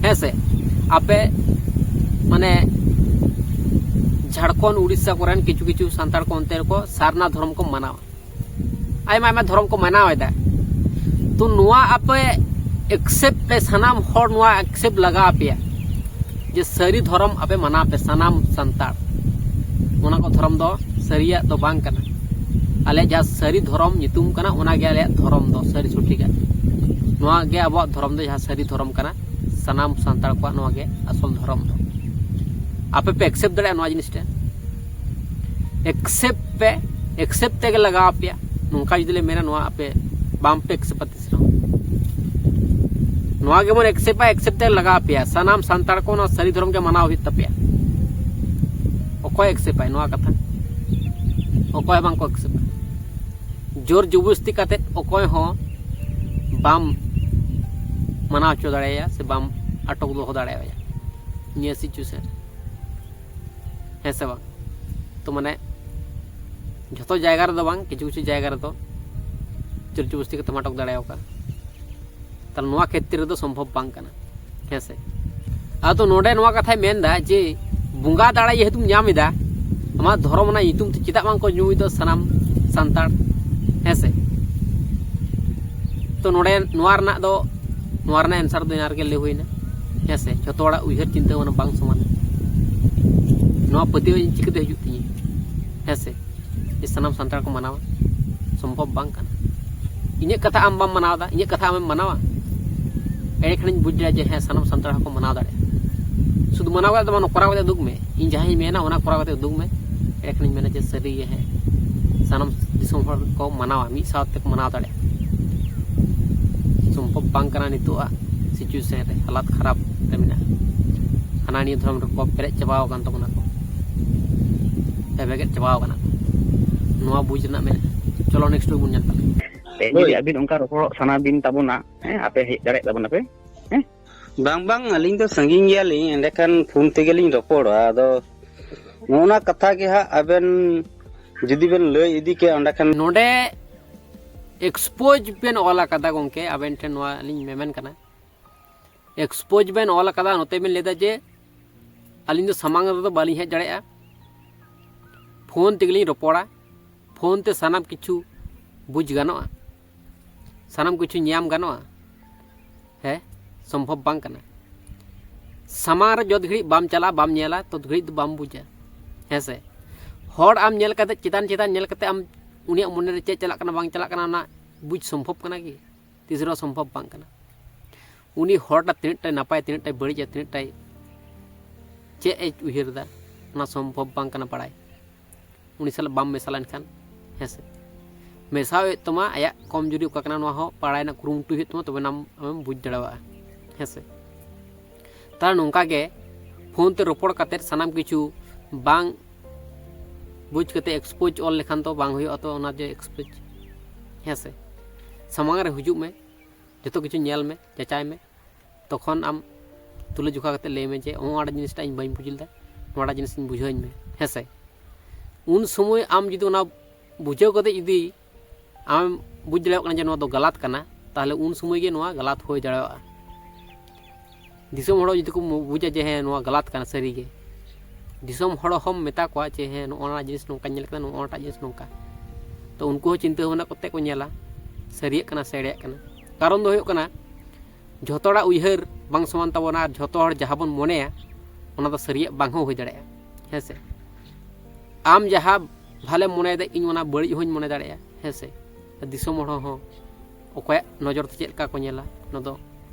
ᱦᱮᱸ ᱥᱮ? ᱟᱯᱮ ᱢᱟᱱᱮ ᱡᱷᱟᱲᱠᱷᱚᱸᱰ, ᱩᱲᱤᱥᱥᱟ ᱠᱚᱨᱮᱱ ᱠᱤᱪᱷᱩ ᱠᱤᱪᱷᱩ ᱥᱟᱱᱛᱟᱲ ᱠᱚ ᱚᱱᱛᱮ ᱨᱮᱠᱚ ᱥᱟᱨᱱᱟ ᱫᱷᱚᱨᱚᱢ ᱠᱚ ᱢᱟᱱᱟᱣᱟ, ᱟᱭᱢᱟ ᱟᱭᱢᱟ ᱫᱷᱚᱨᱚᱢ ᱠᱚ ᱢᱟᱱᱟᱣ ᱮᱫᱟ᱾ ᱛᱚ ᱱᱚᱣᱟ ᱟᱯᱮ accept ᱯᱮ, ᱥᱟᱱᱟᱢ ᱦᱚᱲ ᱱᱚᱣᱟ accept ᱞᱟᱜᱟᱣ ᱟᱯᱮᱭᱟ ᱡᱮ ᱥᱟᱹᱨᱤ ᱫᱷᱚᱨᱚᱢ ᱟᱯᱮ ᱢᱟᱱᱟᱣ ᱯᱮ, ᱥᱟᱱᱟᱢ ᱥᱟᱱᱛᱟᱲ᱾ ᱚᱱᱟ ᱠᱚ ᱫᱷᱚᱨᱚᱢ ᱫᱚ ᱥᱟᱹᱨᱤᱭᱟᱜ ᱫᱚ ᱵᱟᱝ ᱠᱟᱱᱟ᱾ ᱟᱞᱮᱭᱟᱜ ᱡᱟᱦᱟᱸ ᱥᱟᱹᱨᱤ ᱫᱷᱚᱨᱚᱢ ᱧᱩᱛᱩᱢ ᱠᱟᱱᱟ, ᱚᱱᱟᱜᱮ ᱟᱞᱮᱭᱟᱜ ᱫᱷᱚᱨᱚᱢ ᱫᱚ ᱥᱟᱹᱨᱤ ᱥᱚᱴᱷᱤᱠᱟᱜ᱾ ᱱᱚᱣᱟ ᱜᱮ ᱟᱵᱚᱣᱟᱜ ᱫᱷᱚᱨᱚᱢ ᱫᱚ, ᱡᱟᱦᱟᱸ ᱥᱟᱹᱨᱤ ᱫᱷᱚᱨᱚᱢ ᱠᱟᱱᱟ, ᱥᱟᱱᱟᱢ ᱥᱟᱱᱛᱟᱲ ᱠᱚᱣᱟᱜ ᱱᱚᱣᱟ ᱜᱮ ᱟᱥᱚᱞ ᱫᱷᱚᱨᱚᱢ ᱫᱚ᱾ ᱟᱯᱮ ᱯᱮ accept ᱫᱟᱲᱮᱭᱟᱜᱼᱟ ᱱᱚᱣᱟ ᱡᱤᱱᱤᱥᱴᱟ? Accept ᱯᱮ, accept ᱛᱮᱜᱮ ᱞᱟᱜᱟᱣ ᱟᱯᱮᱭᱟ᱾ ᱱᱚᱝᱠᱟ ᱡᱩᱫᱤ ᱞᱮ ᱢᱮᱱᱟ, ᱱᱚᱣᱟ ᱟᱯᱮ ᱵᱟᱝ ᱯᱮ accept ᱟ ᱛᱤᱥ ᱨᱮᱦᱚᱸ᱾ ᱱᱚᱣᱟ ᱜᱮᱵᱚᱱ accept ᱟ, accept ᱛᱮᱜᱮ ᱞᱟᱜᱟᱣ ᱟᱯᱮᱭᱟ᱾ ᱥᱟᱱᱟᱢ ᱥᱟᱱᱛᱟᱲ ᱠᱚ ᱱᱚᱣᱟ ᱥᱟᱹᱨᱤ ᱫᱷᱚᱨᱚᱢ ᱜᱮ ᱢᱟᱱᱟᱣ ᱦᱩᱭᱩᱜ ᱛᱟᱯᱮᱭᱟ᱾ ᱚᱠᱚᱭ accept ᱟᱭ ᱱᱚᱣᱟ ᱠᱟᱛᱷᱟ? ᱚᱠᱚᱭ ᱵᱟᱝ ᱠᱚ accept ᱟ᱾ ᱡᱳᱨ ᱡᱚᱵᱚᱥᱛᱤ ᱠᱟᱛᱮ ᱚᱠᱚᱭ ᱦᱚᱸ ᱵᱟᱢ ᱢᱟᱱᱟᱣ ᱦᱚᱪᱚ ᱫᱟᱲᱮᱭᱟᱭᱟ ᱥᱮ ᱵᱟᱢ ᱟᱴᱚᱠ ᱫᱚᱦᱚ ᱫᱟᱲᱮᱭᱟᱭᱟ ᱱᱤᱭᱟᱹ situation᱾ ᱦᱮᱸ ᱥᱮ ᱵᱟᱝ? ᱛᱚ ᱢᱟᱱᱮ ᱡᱷᱚᱛᱚ ᱡᱟᱭᱜᱟ ᱨᱮᱫᱚ ᱵᱟᱝ, ᱠᱤᱪᱷᱩ ᱠᱤᱪᱷᱩ ᱡᱟᱭᱜᱟ ᱨᱮᱫᱚ ᱡᱳᱨ ᱡᱚᱵᱚᱥᱛᱤ ᱠᱟᱛᱮᱢ ᱟᱴᱚᱠ ᱫᱟᱲᱮᱭᱟᱠᱚᱣᱟ᱾ ᱛᱟᱦᱞᱮ ᱱᱚᱣᱟ ᱠᱷᱮᱛᱨᱮ ᱨᱮᱫᱚ ᱥᱚᱢᱵᱷᱚᱵ ᱵᱟᱝ ᱠᱟᱱᱟ᱾ ᱦᱮᱸ ᱥᱮ? ᱟᱫᱚ ᱱᱚᱰᱮ ᱱᱚᱣᱟ ᱠᱟᱛᱷᱟᱭ ᱢᱮᱱᱫᱟ ᱡᱮ ᱵᱚᱸᱜᱟ ᱫᱟᱲᱮ ᱡᱮᱦᱮᱛᱩᱢ ᱧᱟᱢ ᱮᱫᱟ, ᱟᱢᱟᱜ ᱫᱷᱚᱨᱚᱢ ᱨᱮᱱᱟᱜ ᱧᱩᱛᱩᱢ ᱛᱮ ᱪᱮᱫᱟᱜ ᱵᱟᱝ ᱠᱚ ᱧᱩᱭᱮᱫᱟ ᱥᱟᱱᱟᱢ ᱥᱟᱱᱛᱟᱲ? ᱦᱮᱸ ᱥᱮ? ᱛᱚ ᱱᱚᱰᱮ ᱱᱚᱣᱟ ᱨᱮᱱᱟᱜ ᱫᱚ, ᱱᱚᱣᱟ ᱨᱮᱱᱟᱜ answer ᱫᱚ ᱮᱱᱟᱝ ᱨᱮᱜᱮ ᱞᱟᱹᱭ ᱦᱩᱭᱱᱟ᱾ ᱦᱮᱸ ᱥᱮ? ᱡᱷᱚᱛᱚ ᱦᱚᱲᱟᱜ ᱩᱭᱦᱟᱹᱨ ᱪᱤᱱᱛᱟᱹ ᱵᱷᱟᱵᱽᱱᱟ ᱵᱟᱝ ᱥᱚᱢᱟᱱᱟ᱾ ᱱᱚᱣᱟ ᱯᱟᱹᱛᱭᱟᱹᱣ ᱤᱧ ᱪᱤᱠᱟᱹᱛᱮ ᱦᱤᱡᱩᱜ ᱛᱤᱧᱟᱹ? ᱦᱮᱸ ᱥᱮ? ᱡᱮ ᱥᱟᱱᱟᱢ ᱥᱟᱱᱛᱟᱲ ᱠᱚ ᱢᱟᱱᱟᱣᱟ, ᱥᱚᱢᱵᱷᱚᱵ ᱵᱟᱝ ᱠᱟᱱᱟ᱾ ᱤᱧᱟᱹᱜ ᱠᱟᱛᱷᱟ ᱟᱢ ᱵᱟᱢ ᱢᱟᱱᱟᱣ ᱮᱫᱟ, ᱤᱧᱟᱹᱜ ᱠᱟᱛᱷᱟ ᱟᱢᱮᱢ ᱢᱟᱱᱟᱣᱟ, ᱮᱸᱰᱮ ᱠᱷᱟᱱᱤᱧ ᱵᱩᱡᱽ ᱫᱟᱲᱮᱭᱟᱜᱼᱟ ᱡᱮ ᱦᱮᱸ, ᱥᱟᱱᱟᱢ ᱥᱟᱱᱛᱟᱲ ᱦᱚᱸᱠᱚ ᱢᱟᱱᱟᱣ ᱫᱟᱲᱮᱭᱟᱜᱼᱟ᱾ ᱥᱩᱫᱷᱩ ᱢᱟᱱᱟᱣ ᱠᱟᱛᱮ ᱫᱚ ᱵᱟᱝ, ᱠᱚᱨᱟᱣ ᱠᱟᱛᱮ ᱩᱫᱩᱜᱽ ᱢᱮ᱾ ᱤᱧ ᱡᱟᱦᱟᱸᱧ ᱢᱮᱱᱟ ᱚᱱᱟ ᱠᱚᱨᱟᱣ ᱠᱟᱛᱮ ᱩᱫᱩᱜᱽ ᱢᱮ, ᱮᱸᱰᱮ ᱠᱷᱟᱱᱤᱧ ᱢᱮᱱᱟ ᱡᱮ ᱥᱟᱹᱨᱤ ᱜᱮ ᱦᱮᱸ, ᱥᱟᱱᱟᱢ ᱫᱤᱥᱚᱢ ᱦᱚᱲ ᱠᱚ ᱢᱟᱱᱟᱣᱟ, ᱢᱤᱫ ᱥᱟᱶ ᱛᱮᱠᱚ ᱢᱟᱱᱟᱣ ᱫᱟᱲᱮᱭᱟᱜᱼᱟ᱾ ᱥᱚᱢᱵᱷᱚᱵ ᱵᱟᱝ ᱠᱟᱱᱟ ᱱᱤᱛᱚᱜᱟᱜ situation ᱨᱮ, ᱦᱟᱞᱟᱛ ᱠᱷᱟᱨᱟᱯ ᱨᱮ ᱢᱮᱱᱟᱜᱼᱟ᱾ ᱦᱟᱱᱟ ᱱᱤᱭᱟᱹ ᱫᱷᱚᱨᱚᱢ ᱨᱮᱠᱚ ᱯᱮᱨᱮᱡ ᱪᱟᱵᱟᱣ ᱟᱠᱟᱱ ᱛᱟᱵᱚᱱᱟ ᱠᱚ, ᱵᱷᱮᱵᱮᱜᱮᱫ ᱪᱟᱵᱟᱣ ᱟᱠᱟᱱᱟ ᱠᱚ᱾ ᱱᱚᱣᱟ ᱵᱩᱡᱽ ᱨᱮᱱᱟᱜ ᱢᱮᱱᱟᱜᱼᱟ᱾ ᱪᱚᱞᱚ next ᱵᱚᱱ ᱧᱮᱞ ᱛᱟᱞᱮ᱾ ᱛᱮᱦᱮᱧ ᱡᱩᱫᱤ ᱦᱳᱭ᱾ ᱟᱹᱵᱤᱱ ᱚᱱᱠᱟ ᱨᱚᱯᱚᱲᱚᱜ ᱥᱟᱱᱟ ᱵᱤᱱ ᱛᱟᱵᱚᱱᱟ, ᱦᱮᱸ, ᱟᱯᱮ ᱦᱮᱡ ᱫᱟᱲᱮᱭᱟᱜ ᱛᱟᱵᱚᱱᱟᱯᱮ, ᱦᱮᱸ? ᱵᱟᱝ, ᱵᱟᱝ, ᱟᱹᱞᱤᱧ ᱫᱚ ᱥᱟᱺᱜᱤᱧ ᱜᱮᱭᱟᱞᱤᱧ, ᱮᱸᱰᱮᱠᱷᱟᱱ ᱯᱷᱳᱱ ᱛᱮᱜᱮᱞᱤᱧ ᱨᱚᱯᱚᱲᱟ᱾ ᱟᱫᱚ ᱱᱚᱜᱼᱚ ᱱᱟ ᱠᱟᱛᱷᱟ ᱜᱮ ᱦᱟᱸᱜ ᱟᱵᱮᱱ ᱡᱩᱫᱤ ᱵᱮᱱ ᱞᱟᱹᱭ ᱤᱫᱤ ᱠᱮᱭᱟ, ᱚᱸᱰᱮ ᱠᱷᱟᱱ ᱱᱚᱰᱮ ᱮᱠᱥᱯᱳᱡᱽ ᱵᱮᱱ ᱚᱞ ᱟᱠᱟᱫᱟ ᱜᱚᱢᱠᱮ, ᱟᱵᱮᱱ ᱴᱷᱮᱱ ᱱᱚᱣᱟ ᱞᱤᱧ ᱢᱮᱢᱮᱱ ᱠᱟᱱᱟ, ᱮᱠᱥᱯᱳᱡᱽ ᱵᱮᱱ ᱚᱞ ᱟᱠᱟᱫᱟ, ᱱᱚᱛᱮ ᱵᱮᱱ ᱞᱟᱹᱭᱫᱟ ᱡᱮ ᱟᱹᱞᱤᱧ ᱫᱚ ᱥᱟᱢᱟᱝ ᱨᱮᱫᱚ ᱵᱟᱹᱞᱤᱧ ᱦᱮᱡ ᱫᱟᱲᱮᱭᱟᱜᱼᱟ, ᱯᱷᱳᱱ ᱛᱮᱜᱮᱞᱤᱧ ᱨᱚᱯᱚᱲᱟ, ᱯᱷᱳᱱ ᱛᱮ ᱥᱟᱱᱟᱢ ᱠᱤᱪᱷᱩ ᱵᱩᱡᱽ ᱜᱟᱱᱚᱜᱼᱟ, ᱥᱟᱱᱟᱢ ᱠᱤᱪᱷᱩ ᱧᱟᱢ ᱜᱟᱱᱚᱜᱼᱟ᱾ ᱦᱮᱸ, ᱥᱚᱢᱵᱷᱚᱵ ᱵᱟᱝ ᱠᱟᱱᱟ᱾ ᱥᱟᱢᱟᱝ ᱨᱮ ᱡᱚᱛ ᱜᱷᱟᱹᱲᱤᱡ ᱵᱟᱢ ᱪᱟᱞᱟᱜᱼᱟ, ᱵᱟᱢ ᱧᱮᱞᱟ, ᱛᱚᱛ ᱜᱷᱟᱹᱲᱤᱡ ᱫᱚ ᱵᱟᱢ ᱵᱩᱡᱟ᱾ ᱦᱮᱸ ᱥᱮ? ᱦᱚᱲ ᱟᱢ ᱧᱮᱞ ᱠᱟᱛᱮ, ᱪᱮᱛᱟᱱ ᱪᱮᱛᱟᱱ ᱧᱮᱞ ᱠᱟᱛᱮ ᱟᱢ ᱩᱱᱤᱭᱟᱜ ᱢᱚᱱᱮ ᱨᱮ ᱪᱮᱫ ᱪᱟᱞᱟᱜ ᱠᱟᱱᱟ, ᱵᱟᱝ ᱪᱟᱞᱟᱜ ᱠᱟᱱᱟ, ᱚᱱᱟ ᱵᱩᱡᱽ ᱥᱚᱢᱵᱷᱚᱵ ᱠᱟᱱᱟ ᱠᱤ? ᱛᱤᱥ ᱨᱮᱦᱚᱸ ᱥᱚᱢᱵᱷᱚᱵ ᱵᱟᱝ ᱠᱟᱱᱟ᱾ ᱩᱱᱤ ᱦᱚᱲᱴᱟᱜ ᱛᱤᱱᱟᱹᱜ ᱴᱟᱭ ᱱᱟᱯᱟᱭ, ᱛᱤᱱᱟᱹᱜ ᱴᱟᱭ ᱵᱟᱹᱲᱤᱡᱼᱟ, ᱛᱤᱱᱟᱹᱜ ᱴᱟᱭ ᱪᱮᱫ ᱮ ᱩᱭᱦᱟᱹᱨ ᱮᱫᱟ, ᱚᱱᱟ ᱥᱚᱢᱵᱷᱚᱵ ᱵᱟᱝ ᱠᱟᱱᱟ ᱵᱟᱲᱟᱭ᱾ ᱩᱱᱤ ᱥᱟᱞᱟᱜ ᱵᱟᱢ ᱢᱮᱥᱟ ᱞᱮᱱᱠᱷᱟᱱ, ᱦᱮᱸ ᱥᱮ? ᱢᱮᱥᱟ ᱦᱩᱭᱩᱜ ᱛᱟᱢᱟ, ᱟᱭᱟᱜ ᱠᱚᱢᱡᱩᱨᱤ ᱚᱠᱟ ᱠᱟᱱᱟ, ᱱᱚᱣᱟ ᱦᱚᱸ ᱵᱟᱲᱟᱭ ᱨᱮᱱᱟᱜ ᱠᱩᱨᱩᱢᱩᱴᱩᱭ ᱦᱩᱭᱩᱜ ᱛᱟᱢᱟ, ᱛᱚᱵᱮ ᱱᱟᱢ ᱟᱢᱮᱢ ᱵᱩᱡᱽ ᱫᱟᱲᱮᱭᱟᱜᱼᱟ, ᱦᱮᱸ ᱥᱮ? ᱛᱟᱦᱞᱮ ᱱᱚᱝᱠᱟ ᱜᱮ ᱯᱷᱳᱱ ᱛᱮ ᱨᱚᱯᱚᱲ ᱠᱟᱛᱮᱫ ᱥᱟᱱᱟᱢ ᱠᱤᱪᱷᱩ ᱵᱟᱝ ᱵᱩᱡᱽ ᱠᱟᱛᱮ ᱮᱠᱥᱯᱳᱡᱽ ᱚᱞ ᱞᱮᱠᱷᱟᱱ ᱫᱚ ᱵᱟᱝ ᱦᱩᱭᱩᱜᱼᱟ, ᱛᱚ ᱚᱱᱟ ᱡᱮ ᱮᱠᱥᱯᱳᱡᱽ, ᱦᱮᱸ ᱥᱮ? ᱥᱟᱢᱟᱝ ᱨᱮ ᱦᱤᱡᱩᱜ ᱢᱮ, ᱡᱚᱛᱚ ᱠᱤᱪᱷᱩ ᱧᱮᱞ ᱢᱮ, ᱡᱟᱪᱟᱭ ᱢᱮ, ᱛᱚᱠᱷᱚᱱ ᱟᱢ ᱛᱩᱞᱟᱹ ᱡᱚᱠᱷᱟ ᱠᱟᱛᱮ ᱞᱟᱹᱭ ᱢᱮ ᱡᱮ, "ᱚ, ᱚᱱᱟ ᱡᱤᱱᱤᱥᱴᱟ ᱤᱧ ᱵᱟᱹᱧ ᱵᱩᱡᱽ ᱞᱮᱫᱟ, ᱱᱚᱣᱟᱴᱟᱜ ᱡᱤᱱᱤᱥ ᱤᱧ ᱵᱩᱡᱷᱟᱹᱣᱟᱹᱧ ᱢᱮ", ᱦᱮᱸ ᱥᱮ? ᱩᱱ ᱥᱚᱢᱚᱭ ᱟᱢ ᱡᱩᱫᱤ ᱚᱱᱟ ᱵᱩᱡᱷᱟᱹᱣ ᱠᱟᱛᱮ ᱡᱩᱫᱤ ᱟᱢᱮᱢ ᱵᱩᱡᱽ ᱫᱟᱲᱮᱭᱟᱜ ᱠᱟᱱᱟ ᱡᱮ ᱱᱚᱣᱟ ᱫᱚ ᱜᱟᱞᱟᱛ ᱠᱟᱱᱟ, ᱛᱟᱦᱚᱞᱮ ᱩᱱ ᱥᱚᱢᱚᱭ ᱜᱮ ᱱᱚᱣᱟ ᱜᱟᱞᱟᱛ ᱦᱩᱭ ᱫᱟᱲᱮᱭᱟᱜᱼᱟ᱾ ᱫᱤᱥᱚᱢ ᱦᱚᱲ ᱡᱩᱫᱤ ᱠᱚ ᱵᱩᱡᱟ ᱡᱮ ᱦᱮᱸ, ᱱᱚᱣᱟ ᱜᱟᱞᱟᱛ ᱠᱟᱱᱟ ᱥᱟᱹᱨᱤ ᱜᱮ, ᱫᱤᱥᱚᱢ ᱦᱚᱲ ᱦᱚᱸᱢ ᱢᱮᱛᱟ ᱠᱚᱣᱟ ᱡᱮ ᱦᱮᱸ, ᱱᱚᱜᱼᱚ ᱱᱚᱣᱟ ᱡᱤᱱᱤᱥ ᱱᱚᱝᱠᱟᱧ ᱧᱮᱞ ᱠᱮᱫᱟ, ᱱᱚᱜᱼᱚ ᱱᱚᱣᱟᱴᱟᱜ ᱡᱤᱱᱤᱥ ᱱᱚᱝᱠᱟ, ᱛᱚ ᱩᱱᱠᱩ ᱦᱚᱸ ᱪᱤᱱᱛᱟᱹ ᱵᱷᱟᱵᱽᱱᱟ ᱠᱟᱛᱮ ᱠᱚ ᱧᱮᱞᱟ ᱥᱟᱹᱨᱤᱭᱟᱜ ᱠᱟᱱᱟ ᱥᱮ ᱮᱲᱮᱭᱟᱜ ᱠᱟᱱᱟ᱾ ᱠᱟᱨᱚᱱ ᱫᱚ ᱦᱩᱭᱩᱜ ᱠᱟᱱᱟ, ᱡᱷᱚᱛᱚ ᱦᱚᱲᱟᱜ ᱩᱭᱦᱟᱹᱨ ᱵᱟᱝ ᱥᱚᱢᱟᱱ ᱛᱟᱵᱚᱱᱟ, ᱟᱨ ᱡᱷᱚᱛᱚ ᱦᱚᱲ ᱡᱟᱦᱟᱸ ᱵᱚᱱ ᱢᱚᱱᱮᱭᱟ, ᱚᱱᱟ ᱫᱚ ᱥᱟᱹᱨᱤᱭᱟᱜ ᱵᱟᱝ ᱦᱚᱸ ᱦᱩᱭ ᱫᱟᱲᱮᱭᱟᱜᱼᱟ, ᱦᱮᱸ ᱥᱮ? ᱟᱢ ᱡᱟᱦᱟᱸ ᱵᱷᱟᱞᱮᱢ ᱢᱚᱱᱮᱭᱮᱫᱟ, ᱤᱧ ᱚᱱᱟ ᱵᱟᱹᱲᱤᱡ ᱦᱚᱸᱧ ᱢᱚᱱᱮ ᱫᱟᱲᱮᱭᱟᱜᱼᱟ, ᱦᱮᱸ ᱥᱮ? ᱫᱤᱥᱚᱢ ᱦᱚᱲ ᱦᱚᱸ ᱚᱠᱚᱭᱟᱜ ᱱᱚᱡᱚᱨ ᱛᱮ ᱪᱮᱫ ᱞᱮᱠᱟ ᱠᱚ ᱧᱮᱞᱟ, ᱚᱱᱟ ᱫᱚ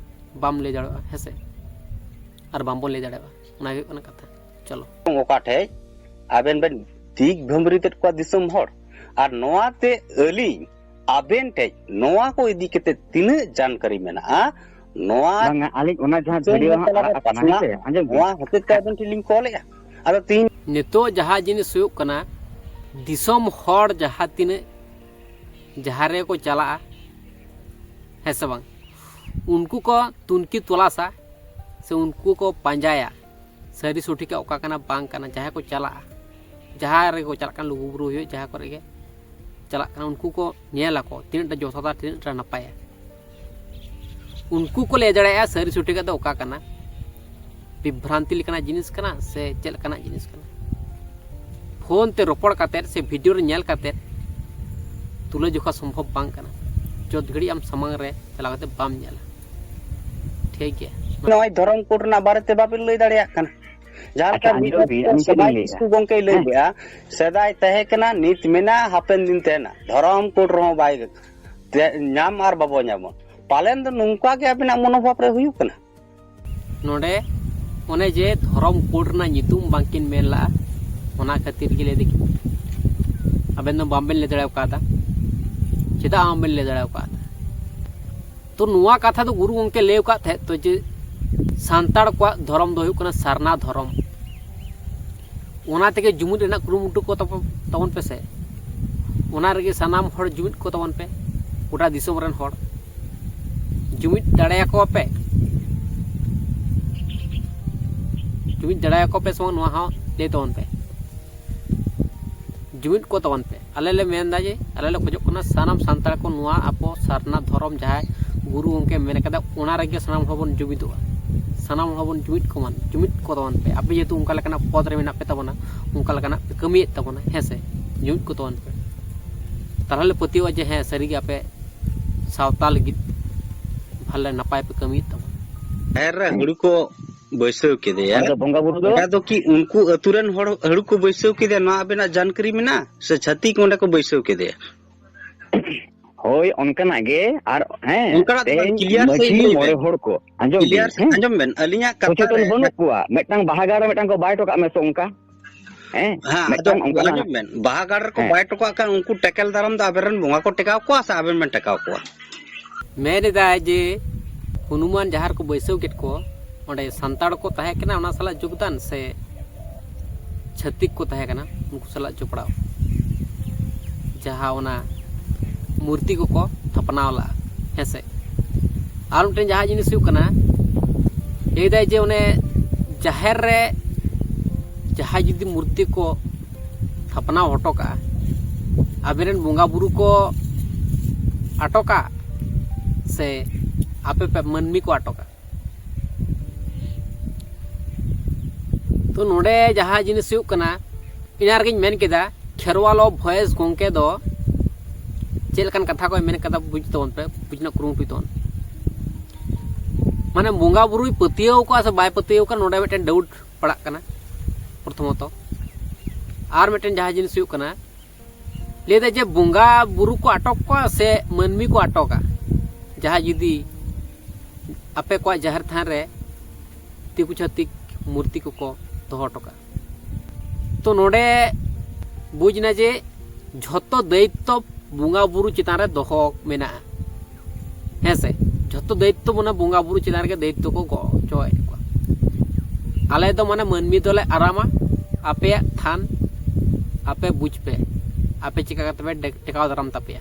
ᱵᱟᱢ ᱞᱟᱹᱭ ᱫᱟᱲᱮᱭᱟᱜᱼᱟ, ᱦᱮᱸ ᱥᱮ? ᱟᱨ ᱵᱟᱝᱵᱚᱱ ᱞᱟᱹᱭ ᱫᱟᱲᱮᱭᱟᱜᱼᱟ, ᱚᱱᱟ ᱜᱮ ᱦᱩᱭᱩᱜ ᱠᱟᱱᱟ ᱠᱟᱛᱷᱟ᱾ ᱪᱚᱞᱚ᱾ ᱚᱠᱟ ᱴᱷᱮᱡ ᱟᱵᱮᱱ ᱵᱮᱱ ᱫᱤᱜ ᱵᱷᱟᱹᱢᱨᱤ ᱛᱮᱫ ᱠᱚᱣᱟ ᱫᱤᱥᱚᱢ ᱦᱚᱲ, ᱟᱨ ᱱᱚᱣᱟ ᱛᱮ ᱟᱹᱞᱤᱧ ᱟᱵᱮᱱ ᱴᱷᱮᱡ ᱱᱚᱣᱟ ᱠᱚ ᱤᱫᱤ ᱠᱟᱛᱮ ᱛᱤᱱᱟᱹᱜ ᱡᱟᱱᱠᱟᱨᱤ ᱢᱮᱱᱟᱜᱼᱟ, ᱱᱚᱣᱟ ᱵᱟᱝᱟ, ᱟᱹᱞᱤᱧ ᱚᱱᱟ ᱡᱟᱦᱟᱸ ᱫᱤᱥᱚᱢ ᱵᱷᱤᱰᱤᱭᱳ ᱦᱚᱲ ᱦᱟᱸᱜ ᱛᱟᱞᱟᱨᱮ ᱟᱲᱟᱜ ᱠᱟᱱᱟ, ᱦᱮᱸ ᱯᱟᱥᱱᱟᱜ, ᱥᱮ? ᱟᱸᱡᱚᱢ ᱵᱤᱱ᱾ ᱱᱚᱣᱟ ᱦᱚᱛᱮᱡ ᱛᱮ ᱟᱵᱮᱱ ᱴᱷᱮᱱ ᱞᱤᱧ ᱠᱚᱞᱮᱜᱼᱟ᱾ ᱟᱫᱚ ᱛᱤᱦᱤᱧ ᱱᱤᱛᱚᱜ ᱡᱟᱦᱟᱸ ᱡᱤᱱᱤᱥ ᱦᱩᱭᱩᱜ ᱠᱟᱱᱟ, ᱫᱤᱥᱚᱢ ᱦᱚᱲ ᱡᱟᱦᱟᱸ ᱛᱤᱱᱟᱹᱜ ᱡᱟᱦᱟᱸ ᱨᱮᱠᱚ ᱪᱟᱞᱟᱜᱼᱟ, ᱦᱮᱸ ᱥᱮ ᱵᱟᱝ, ᱩᱱᱠᱩ ᱠᱚ ᱛᱩᱱᱠᱷᱤ ᱛᱚᱞᱟᱥᱟ, ᱥᱮ ᱩᱱᱠᱩ ᱠᱚ ᱯᱟᱸᱡᱟᱭᱟ ᱥᱟᱹᱨᱤ ᱥᱚᱴᱷᱤᱠᱟᱜ ᱚᱠᱟ ᱠᱟᱱᱟ ᱵᱟᱝ ᱠᱟᱱᱟ, ᱡᱟᱦᱟᱸᱭ ᱠᱚ ᱪᱟᱞᱟᱜᱼᱟ, ᱡᱟᱦᱟᱸ ᱨᱮᱜᱮ ᱠᱚ ᱪᱟᱞᱟᱜ ᱠᱟᱱ, ᱞᱩᱜᱩᱵᱩᱨᱩ ᱦᱩᱭᱩᱜ, ᱡᱟᱦᱟᱸ ᱠᱚᱨᱮ ᱜᱮ, ᱪᱟᱞᱟᱜ ᱠᱟᱱᱟ, ᱩᱱᱠᱩ ᱠᱚ ᱧᱮᱞ ᱟᱠᱚ ᱛᱤᱱᱟᱹᱜ ᱴᱟ ᱡᱚᱛᱷᱟᱛᱟ, ᱛᱤᱱᱟᱹᱜ ᱴᱟ ᱱᱟᱯᱟᱭᱟ᱾ ᱩᱱᱠᱩ ᱠᱚ ᱞᱟᱹᱭ ᱫᱟᱲᱮᱭᱟᱜᱼᱟ ᱥᱟᱹᱨᱤ ᱥᱚᱴᱷᱤᱠᱟᱜ ᱫᱚ ᱚᱠᱟ ᱠᱟᱱᱟ, ᱵᱤᱵᱷᱨᱟᱱᱛᱤ ᱞᱮᱠᱟᱱᱟᱜ ᱡᱤᱱᱤᱥ ᱠᱟᱱᱟ ᱥᱮ ᱪᱮᱫ ᱞᱮᱠᱟᱱᱟᱜ ᱡᱤᱱᱤᱥ ᱠᱟᱱᱟ᱾ ᱯᱷᱳᱱ ᱛᱮ ᱨᱚᱯᱚᱲ ᱠᱟᱛᱮᱫ ᱥᱮ ᱵᱷᱤᱰᱤᱭᱳ ᱨᱮ ᱧᱮᱞ ᱠᱟᱛᱮᱫ ᱛᱩᱞᱟᱹᱡᱚᱠᱷᱟ ᱥᱚᱢᱵᱷᱚᱵ ᱵᱟᱝ ᱠᱟᱱᱟ᱾ ᱡᱚᱛ ᱜᱷᱟᱹᱲᱤᱡ ᱟᱢ ᱥᱟᱢᱟᱝ ᱨᱮ ᱪᱟᱞᱟᱣ ᱠᱟᱛᱮ ᱵᱟᱢ ᱧᱮᱞᱟ᱾ ᱴᱷᱤᱠ ᱜᱮᱭᱟ᱾ ᱱᱚᱜᱼᱚᱭ ᱫᱷᱚᱨᱚᱢ ᱠᱳᱰ ᱨᱮᱱᱟᱜ ᱵᱟᱨᱮᱛᱮ ᱵᱟᱵᱤᱱ ᱞᱟᱹᱭ ᱫᱟᱲᱮᱭᱟᱜ ᱠᱟᱱᱟ᱾ ᱡᱟᱦᱟᱸ ᱞᱮᱠᱟ ᱟᱪᱪᱷᱟ, ᱟᱸᱡᱚᱢ ᱵᱤᱱ, ᱟᱹᱞᱤᱧ ᱪᱮᱫ ᱥᱮᱫᱟᱭ ᱞᱤᱧ ᱞᱟᱹᱭᱮᱫᱼᱟ? ᱠᱤᱥᱠᱩ ᱜᱚᱢᱠᱮᱭ ᱞᱟᱹᱭ ᱦᱮᱸ᱾ ᱞᱮᱫᱼᱟ, ᱥᱮᱫᱟᱭ ᱛᱟᱦᱮᱸ ᱠᱟᱱᱟ, ᱱᱤᱛ ᱢᱮᱱᱟᱜᱼᱟ, ᱦᱟᱯᱮᱱ ᱫᱤᱱ ᱛᱟᱦᱮᱱᱟ, ᱫᱷᱚᱨᱚᱢ ᱠᱳᱰ ᱨᱮᱦᱚᱸ ᱵᱟᱭ ᱛᱮ-, ᱧᱟᱢ ᱟᱨ ᱵᱟᱵᱚ ᱧᱟᱢᱟ᱾ ᱯᱟᱞᱮᱱ ᱫᱚ ᱱᱚᱝᱠᱟ ᱜᱮ ᱟᱵᱤᱱᱟᱜ ᱢᱚᱱᱳᱵᱷᱟᱵ ᱨᱮ ᱦᱩᱭᱩᱜ ᱠᱟᱱᱟ᱾ ᱱᱚᱰᱮ ᱚᱱᱮ ᱡᱮ ᱫᱷᱚᱨᱚᱢ ᱠᱳᱰ ᱨᱮᱱᱟᱜ ᱧᱩᱛᱩᱢ ᱵᱟᱝᱠᱤᱱ ᱢᱮᱱ ᱞᱟᱜᱼᱟ, ᱚᱱᱟ ᱠᱷᱟᱹᱛᱤᱨ ᱜᱮ ᱞᱟᱹᱭ ᱫᱟᱠᱤᱱ ᱟᱵᱮᱱ ᱫᱚ ᱵᱟᱝᱵᱮᱱ ᱞᱟᱹᱭ ᱫᱟᱲᱮ ᱟᱠᱟᱫᱟ᱾ ᱪᱮᱫᱟᱜ ᱵᱟᱝᱵᱮᱱ ᱞᱟᱹᱭ ᱫᱟᱲᱮ ᱟᱠᱟᱫᱟ? ᱛᱚ ᱱᱚᱣᱟ ᱠᱟᱛᱷᱟ ᱫᱚ ᱜᱩᱨᱩ ᱜᱚᱢᱠᱮ ᱞᱟᱹᱭ ᱟᱠᱟᱫ ᱛᱟᱦᱮᱸᱫ ᱛᱚ ᱡᱮ ᱥᱟᱱᱛᱟᱲ ᱠᱚᱣᱟᱜ ᱫᱷᱚᱨᱚᱢ ᱫᱚ ᱦᱩᱭᱩᱜ ᱠᱟᱱᱟ ᱥᱟᱨᱱᱟ ᱫᱷᱚᱨᱚᱢ᱾ ᱚᱱᱟ ᱛᱮᱜᱮ ᱡᱩᱢᱤᱫ ᱨᱮᱱᱟᱜ ᱠᱩᱨᱩᱢᱩᱴᱩ ᱠᱚ ᱛᱟᱵᱚ-, ᱛᱟᱵᱚᱱ ᱯᱮᱥᱮ᱾ ᱚᱱᱟ ᱨᱮᱜᱮ ᱥᱟᱱᱟᱢ ᱦᱚᱲ ᱡᱩᱢᱤᱫ ᱠᱚ ᱛᱟᱵᱚᱱ ᱯᱮ, ᱜᱚᱴᱟ ᱫᱤᱥᱚᱢ ᱨᱮᱱ ᱦᱚᱲ ᱡᱩᱢᱤᱫ ᱫᱟᱲᱮᱭᱟᱠᱚᱣᱟ ᱯᱮ᱾ ᱡᱩᱢᱤᱫ ᱫᱟᱲᱮᱭᱟᱠᱚ ᱯᱮ ᱥᱮ ᱵᱟᱝ, ᱱᱚᱣᱟ ᱦᱚᱸ ᱞᱟᱹᱭ ᱛᱟᱵᱚᱱ ᱯᱮ᱾ ᱡᱩᱢᱤᱫ ᱠᱚ ᱛᱟᱵᱚᱱ ᱯᱮ᱾ ᱟᱞᱮ ᱞᱮ ᱢᱮᱱ ᱮᱫᱟ ᱡᱮ ᱟᱞᱮ ᱞᱮ ᱠᱷᱚᱡᱚᱜ ᱠᱟᱱᱟ ᱥᱟᱱᱟᱢ ᱥᱟᱱᱛᱟᱲ ᱠᱚ ᱱᱚᱣᱟ ᱟᱵᱚ ᱥᱟᱨᱱᱟ ᱫᱷᱚᱨᱚᱢ ᱡᱟᱦᱟᱸᱭ ᱜᱩᱨᱩ ᱜᱚᱢᱠᱮ ᱢᱮᱱ ᱠᱟᱫᱟ, ᱚᱱᱟ ᱨᱮᱜᱮ ᱥᱟᱱᱟᱢ ᱦᱚᱲ ᱵᱚᱱ ᱡᱩᱢᱤᱫᱚᱜᱼᱟ᱾ ᱥᱟᱱᱟᱢ ᱦᱚᱲ ᱵᱚᱱ ᱡᱩᱢᱤᱫ ᱠᱚᱢᱟ, ᱡᱩᱢᱤᱫ ᱠᱚ ᱛᱟᱵᱚᱱ ᱯᱮ᱾ ᱟᱯᱮ ᱡᱮᱦᱮᱛᱩ ᱚᱱᱠᱟ ᱞᱮᱠᱟᱱᱟᱜ ᱯᱚᱫᱽ ᱨᱮ ᱢᱮᱱᱟᱜ ᱯᱮ ᱛᱟᱵᱚᱱᱟ, ᱚᱱᱠᱟ ᱞᱮᱠᱟᱱᱟᱜ ᱯᱮ ᱠᱟᱹᱢᱤᱭᱮᱫ ᱛᱟᱵᱚᱱᱟ, ᱦᱮᱸ ᱥᱮ? ᱡᱩᱢᱤᱫ ᱠᱚ ᱛᱟᱵᱚᱱ ᱯᱮ᱾ ᱛᱟᱦᱞᱮ ᱞᱮ ᱯᱟᱹᱛᱭᱟᱹᱜᱼᱟ ᱡᱮ ᱦᱮᱸ, ᱥᱟᱹᱨᱤᱜᱮ ᱟᱯᱮ ᱥᱟᱶᱛᱟ ᱞᱟᱹᱜᱤᱫ ᱵᱷᱟᱞᱮ ᱱᱟᱯᱟᱭ ᱯᱮ ᱠᱟᱹᱢᱤᱭᱮᱫ ᱛᱟᱵᱚᱱᱟ᱾ ᱡᱟᱦᱮᱨ ᱨᱮ ᱦᱩᱲᱩ ᱠᱚ ᱵᱟᱹᱭᱥᱟᱹᱣ ᱠᱮᱫᱮᱭᱟ᱾ ᱚᱱᱟ ᱫᱚ ᱵᱚᱸᱜᱟ ᱵᱩᱨᱩ ᱫᱚ ᱚᱱᱟ ᱫᱚ ᱠᱤ ᱩᱱᱠᱩ ᱟᱹᱛᱩ ᱨᱮᱱ ᱦᱚᱲ ᱦᱩᱲᱩ ᱠᱚ ᱵᱟᱹᱭᱥᱟᱹᱣ ᱠᱮᱫᱮᱭᱟ, ᱱᱚᱣᱟ ᱟᱵᱮᱱᱟᱜ ᱡᱟᱱᱠᱟᱨᱤ ᱢᱮᱱᱟᱜᱼᱟ ᱥᱮ ᱪᱷᱟᱹᱛᱤᱠ ᱚᱸᱰᱮ ᱠᱚ ᱵᱟᱹᱭᱥᱟᱹᱣ ᱠᱮᱫᱮᱭᱟ? ᱦᱳᱭ, ᱚᱱᱠᱟᱱᱟᱜ ᱜᱮ᱾ ᱟᱨ ᱦᱮᱸ, ᱚᱱᱠᱟᱱᱟᱜ ᱫᱚ ᱵᱟᱝ, ᱛᱮᱦᱮᱧ clear ᱥᱟᱺᱦᱤᱡ ᱢᱟᱹᱡᱷᱤ ᱞᱟᱹᱭ ᱵᱮᱱ᱾ ᱢᱚᱬᱮ ᱦᱚᱲ ᱠᱚ ᱟᱸᱡᱚᱢ Clear ᱵᱤᱱ, ᱦᱮᱸ? ᱟᱸᱡᱚᱢ ᱵᱮᱱ, ᱟᱹᱞᱤᱧᱟᱜ ᱠᱟᱛᱷᱟ ᱥᱚᱪᱮᱛᱚᱱ ᱨᱮ ᱵᱟᱹᱱᱩᱜ ᱠᱚᱣᱟ᱾ ᱢᱤᱫᱴᱟᱝ ᱵᱟᱦᱟ ᱜᱟᱲ ᱨᱮ ᱢᱤᱫᱴᱟᱝ ᱠᱚ ᱵᱟᱭ ᱦᱚᱴᱚ ᱠᱟᱜ ᱢᱮ ᱥᱮ ᱚᱱᱠᱟ, ᱦᱮᱸ? ᱦᱮᱸ, ᱢᱤᱫᱴᱟᱝ ᱟᱸᱡᱚᱢ, ᱚᱱᱠᱟᱱᱟᱜ ᱟᱸᱡᱚᱢ ᱵᱮᱱ, ᱵᱟᱦᱟ ᱜᱟᱲ ᱨᱮᱠᱚ ᱦᱮᱸ᱾ ᱵᱟᱭ ᱦᱚᱴᱚ ᱠᱟᱜ ᱠᱷᱟᱱ ᱩᱱᱠᱩ ᱴᱮᱠᱮᱞ ᱫᱟᱨᱟᱢ ᱫᱚ ᱟᱵᱮᱱ ᱨᱮᱱ ᱵᱚᱸᱜᱟ ᱠᱚ ᱴᱮᱠᱟᱣ ᱠᱚᱣᱟ ᱥᱮ ᱟᱵᱮᱱ ᱵᱮᱱ ᱴᱮᱠᱟᱣ ᱠᱚᱣᱟ? ᱢᱮᱱ ᱮᱫᱟᱭ ᱡᱮ ᱦᱚᱱᱩᱢᱟᱱ ᱡᱟᱦᱟᱸ ᱨᱮᱠᱚ ᱵᱟᱹᱭᱥᱟᱹᱣ ᱠᱮᱫ ᱠᱚ, ᱚᱸᱰᱮ ᱥᱟᱱᱛᱟᱲ ᱠᱚ ᱛᱟᱦᱮᱸ ᱠᱟᱱᱟ ᱚᱱᱟ ᱥᱟᱞᱟᱜ ᱡᱳᱜᱽᱫᱟᱱ ᱥᱮ ᱪᱷᱟᱹᱛᱤᱠ ᱠᱚ ᱛᱟᱦᱮᱸ ᱠᱟᱱᱟ ᱩᱱᱠᱩ ᱥᱟᱞᱟᱜ ᱡᱚᱯᱲᱟᱣ, ᱡᱟᱦᱟᱸ ᱚᱱᱟ ᱢᱩᱨᱛᱤ ᱠᱚᱠᱚ ᱛᱷᱟᱯᱱᱟᱣ ᱞᱟᱜᱼᱟ, ᱦᱮᱸ ᱥᱮ? ᱟᱨ ᱢᱤᱫᱴᱮᱱ ᱡᱟᱦᱟᱸ ᱡᱤᱱᱤᱥ ᱦᱩᱭᱩᱜ ᱠᱟᱱᱟ, ᱞᱟᱹᱭᱫᱟᱭ ᱡᱮ ᱚᱱᱮ ᱡᱟᱦᱮᱨ ᱨᱮ ᱡᱟᱦᱟᱸᱭ ᱡᱩᱫᱤ ᱢᱩᱨᱛᱤ ᱠᱚ ᱛᱷᱟᱯᱱᱟᱣ ᱦᱚᱴᱚ ᱠᱟᱜᱼᱟ, ᱟᱵᱮᱱ ᱨᱮᱱ ᱵᱚᱸᱜᱟ ᱵᱩᱨᱩ ᱠᱚ ᱟᱴᱚᱠᱟ ᱥᱮ ᱟᱯᱮ ᱯᱮ ᱢᱟᱹᱱᱢᱤ ᱠᱚ ᱟᱴᱚᱠᱟ? ᱛᱚ ᱱᱚᱰᱮ ᱡᱟᱦᱟᱸ ᱡᱤᱱᱤᱥ ᱦᱩᱭᱩᱜ ᱠᱟᱱᱟ, ᱤᱱᱟᱹ ᱨᱮᱜᱮᱧ ᱢᱮᱱ ᱠᱮᱫᱟ, ᱠᱷᱮᱨᱣᱟᱞ ᱚᱯᱷ ᱵᱷᱚᱭᱮᱥ ᱜᱚᱢᱠᱮ ᱫᱚ ᱪᱮᱫ ᱞᱮᱠᱟᱱ ᱠᱟᱛᱷᱟ ᱠᱚᱭ ᱢᱮᱱ ᱠᱟᱫᱟ, ᱵᱩᱡᱽ ᱛᱟᱵᱚᱱ ᱯᱮ, ᱵᱩᱡᱽ ᱨᱮᱱᱟᱜ ᱠᱩᱨᱩᱢᱩᱴᱩᱭ ᱛᱟᱵᱚᱱ᱾ ᱢᱟᱱᱮ ᱵᱚᱸᱜᱟ ᱵᱩᱨᱩᱭ ᱯᱟᱹᱛᱭᱟᱹᱣ ᱠᱚᱣᱟ ᱥᱮ ᱵᱟᱭ ᱯᱟᱹᱛᱭᱟᱹᱣ ᱠᱚᱣᱟ, ᱱᱚᱰᱮ ᱢᱤᱫᱴᱮᱱ ᱰᱟᱣᱩᱴ ᱯᱟᱲᱟᱜ ᱠᱟᱱᱟ ᱯᱨᱚᱛᱷᱚᱢᱚᱛᱚ᱾ ᱟᱨ ᱢᱤᱫᱴᱮᱱ ᱡᱟᱦᱟᱸ ᱡᱤᱱᱤᱥ ᱦᱩᱭᱩᱜ ᱠᱟᱱᱟ, ᱞᱟᱹᱭᱫᱟ ᱡᱮ ᱵᱚᱸᱜᱟ ᱵᱩᱨᱩ ᱠᱚ ᱟᱴᱚᱠ ᱠᱚᱣᱟ ᱥᱮ ᱢᱟᱹᱱᱢᱤ ᱠᱚ ᱟᱴᱚᱠᱟ, ᱡᱟᱦᱟᱸᱭ ᱡᱩᱫᱤ ᱟᱯᱮ ᱠᱚᱣᱟᱜ ᱡᱟᱦᱮᱨ ᱛᱷᱟᱱ ᱨᱮ ᱫᱤᱠᱩ ᱪᱷᱟᱹᱛᱤᱠ ᱢᱩᱨᱛᱤ ᱠᱚᱠᱚ ᱫᱚᱦᱚ ᱦᱚᱴᱚ ᱠᱟᱜᱼᱟ᱾ ᱛᱚ ᱱᱚᱰᱮ ᱵᱩᱡᱽ ᱮᱱᱟ ᱡᱮ ᱡᱷᱚᱛᱚ ᱫᱟᱭᱤᱛᱛᱚ ᱵᱚᱸᱜᱟ ᱵᱩᱨᱩ ᱪᱮᱛᱟᱱ ᱨᱮ ᱫᱚᱦᱚ ᱢᱮᱱᱟᱜᱼᱟ᱾ ᱦᱮᱸ ᱥᱮ? ᱡᱷᱚᱛᱚ ᱫᱟᱭᱤᱛᱛᱚ ᱢᱟᱱᱮ ᱵᱚᱸᱜᱟ ᱵᱩᱨᱩ ᱪᱮᱛᱟᱱ ᱨᱮᱜᱮ ᱫᱟᱭᱤᱛᱛᱚ ᱠᱚ ᱜᱚ ᱦᱚᱪᱚᱭᱮᱫ ᱠᱚᱣᱟ᱾ ᱟᱞᱮ ᱫᱚ ᱢᱟᱱᱮ ᱢᱟᱹᱱᱢᱤ ᱫᱚᱞᱮ ᱟᱨᱟᱢᱟ, ᱟᱯᱮᱭᱟᱜ ᱛᱷᱟᱱ ᱟᱯᱮ ᱵᱩᱡᱽ ᱯᱮ, ᱟᱯᱮ ᱪᱮᱠᱟ ᱠᱟᱛᱮ ᱯᱮ ᱰᱮ-, ᱴᱮᱠᱟᱣ ᱫᱟᱨᱟᱢ ᱛᱟᱯᱮᱭᱟ᱾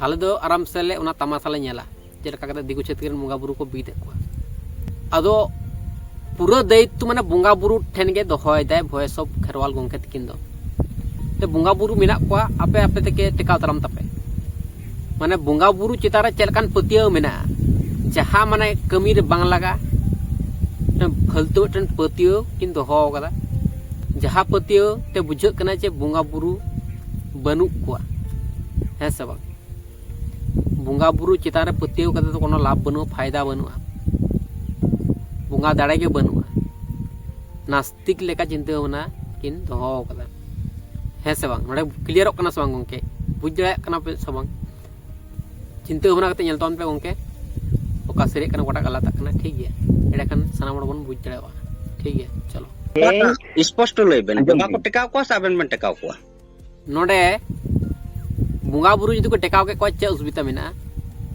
ᱟᱞᱮ ᱫᱚ ᱟᱨᱟᱢ ᱥᱮ ᱞᱮ ᱚᱱᱟ ᱛᱟᱢᱟᱥᱟ ᱞᱮ ᱧᱮᱞᱟ, ᱪᱮᱫ ᱞᱮᱠᱟ ᱠᱟᱛᱮ ᱫᱤᱠᱩ ᱪᱷᱟᱹᱛᱤᱠ ᱨᱮᱱ ᱵᱚᱸᱜᱟ ᱵᱩᱨᱩ ᱠᱚ ᱵᱤᱫ ᱮᱫ ᱠᱚᱣᱟ᱾ ᱟᱫᱚ ᱯᱩᱨᱟᱹ ᱫᱟᱭᱤᱛᱛᱚ ᱢᱟᱱᱮ ᱵᱚᱸᱜᱟ ᱵᱩᱨᱩ ᱴᱷᱮᱱ ᱜᱮ ᱫᱚᱦᱚᱭᱮᱫᱟᱭ ᱵᱷᱚᱭᱮᱥ ᱚᱯᱷ ᱠᱷᱮᱨᱣᱟᱞ ᱜᱚᱢᱠᱮ ᱛᱤᱠᱤᱱ ᱫᱚ᱾ ᱛᱮ ᱵᱚᱸᱜᱟ ᱵᱩᱨᱩ ᱢᱮᱱᱟᱜ ᱠᱚᱣᱟ, ᱟᱯᱮ ᱟᱯᱮ ᱛᱮᱜᱮ ᱴᱮᱠᱟᱣ ᱫᱟᱨᱟᱢ ᱛᱟᱯᱮ᱾ ᱢᱟᱱᱮ ᱵᱚᱸᱜᱟ ᱵᱩᱨᱩ ᱪᱮᱛᱟᱱ ᱨᱮ ᱪᱮᱫ ᱞᱮᱠᱟᱱ ᱯᱟᱹᱛᱭᱟᱹᱣ ᱢᱮᱱᱟᱜᱼᱟ, ᱡᱟᱦᱟᱸ ᱢᱟᱱᱮ ᱠᱟᱹᱢᱤ ᱨᱮ ᱵᱟᱝ ᱞᱟᱜᱟ, ᱢᱤᱫᱴᱮᱱ ᱯᱷᱟᱹᱞᱛᱩ ᱢᱤᱫᱴᱮᱱ ᱯᱟᱹᱛᱭᱟᱹᱣ ᱠᱤᱱ ᱫᱚᱦᱚ ᱟᱠᱟᱫᱟ, ᱡᱟᱦᱟᱸ ᱯᱟᱹᱛᱭᱟᱹᱣ ᱛᱮ ᱵᱩᱡᱷᱟᱹᱜ ᱠᱟᱱᱟ ᱡᱮ ᱵᱚᱸᱜᱟ ᱵᱩᱨᱩ ᱵᱟᱹᱱᱩᱜ ᱠᱚᱣᱟ᱾ ᱦᱮᱸ ᱥᱮ ᱵᱟᱝ? ᱵᱚᱸᱜᱟ ᱵᱩᱨᱩ ᱪᱮᱛᱟᱱ ᱨᱮ ᱯᱟᱹᱛᱭᱟᱹᱣ ᱠᱟᱛᱮ ᱫᱚ ᱠᱳᱱᱳ ᱞᱟᱵᱷ ᱵᱟᱹᱱᱩᱜᱼᱟ, ᱯᱷᱟᱭᱫᱟ ᱵᱟᱹᱱᱩᱜᱼᱟ, ᱵᱚᱸᱜᱟ ᱫᱟᱲᱮ ᱜᱮ ᱵᱟᱹᱱᱩᱜᱼᱟ, ᱱᱟᱥᱛᱤᱠ ᱞᱮᱠᱟ ᱪᱤᱱᱛᱟᱹ ᱵᱷᱟᱵᱽᱱᱟ ᱠᱤᱱ ᱫᱚᱦᱚ ᱟᱠᱟᱫᱟ᱾ ᱦᱮᱸ ᱥᱮ ᱵᱟᱝ? ᱱᱚᱰᱮ ᱠᱞᱤᱭᱟᱨᱚᱜ ᱠᱟᱱᱟ ᱥᱮ ᱵᱟᱝ ᱜᱚᱢᱠᱮ? ᱵᱩᱡᱽ ᱫᱟᱲᱮᱭᱟᱜ ᱠᱟᱱᱟ ᱯᱮ ᱥᱮ ᱵᱟᱝ? ᱪᱤᱱᱛᱟᱹ ᱵᱷᱟᱵᱽᱱᱟ ᱠᱟᱛᱮ ᱧᱮᱞ ᱛᱟᱵᱚᱱ ᱯᱮ ᱜᱚᱢᱠᱮ, ᱚᱠᱟ ᱥᱟᱹᱨᱤᱭᱟᱜ ᱠᱟᱱᱟ, ᱚᱠᱟᱴᱟᱜ ᱜᱟᱞᱟᱛᱟᱜ ᱠᱟᱱᱟ, ᱴᱷᱤᱠ ᱜᱮᱭᱟ? ᱮᱸᱰᱮᱠᱷᱟᱱ ᱥᱟᱱᱟᱢ ᱦᱚᱲ ᱵᱚᱱ ᱵᱩᱡᱽ ᱫᱟᱲᱮᱭᱟᱜᱼᱟ᱾ ᱴᱷᱤᱠ ᱜᱮᱭᱟ, ᱪᱚᱞᱚ᱾ ᱦᱮᱸ, ᱥᱯᱚᱥᱴᱚ ᱞᱟᱹᱭ ᱵᱮᱱ, ᱟᱸᱡᱚᱢ ᱵᱚᱸᱜᱟ ᱠᱚ ᱵᱤᱱ᱾ ᱴᱮᱠᱟᱣ ᱠᱚᱣᱟ ᱥᱮ ᱟᱵᱮᱱ ᱵᱮᱱ ᱴᱮᱠᱟᱣ ᱠᱚᱣᱟ? ᱱᱚᱰᱮ ᱵᱚᱸᱜᱟ ᱵᱩᱨᱩ ᱡᱩᱫᱤ ᱠᱚ ᱴᱮᱠᱟᱣ ᱠᱮᱫ ᱠᱚᱣᱟ, ᱪᱮᱫ ᱚᱥᱩᱵᱤᱫᱷᱟ ᱢᱮᱱᱟᱜᱼᱟ?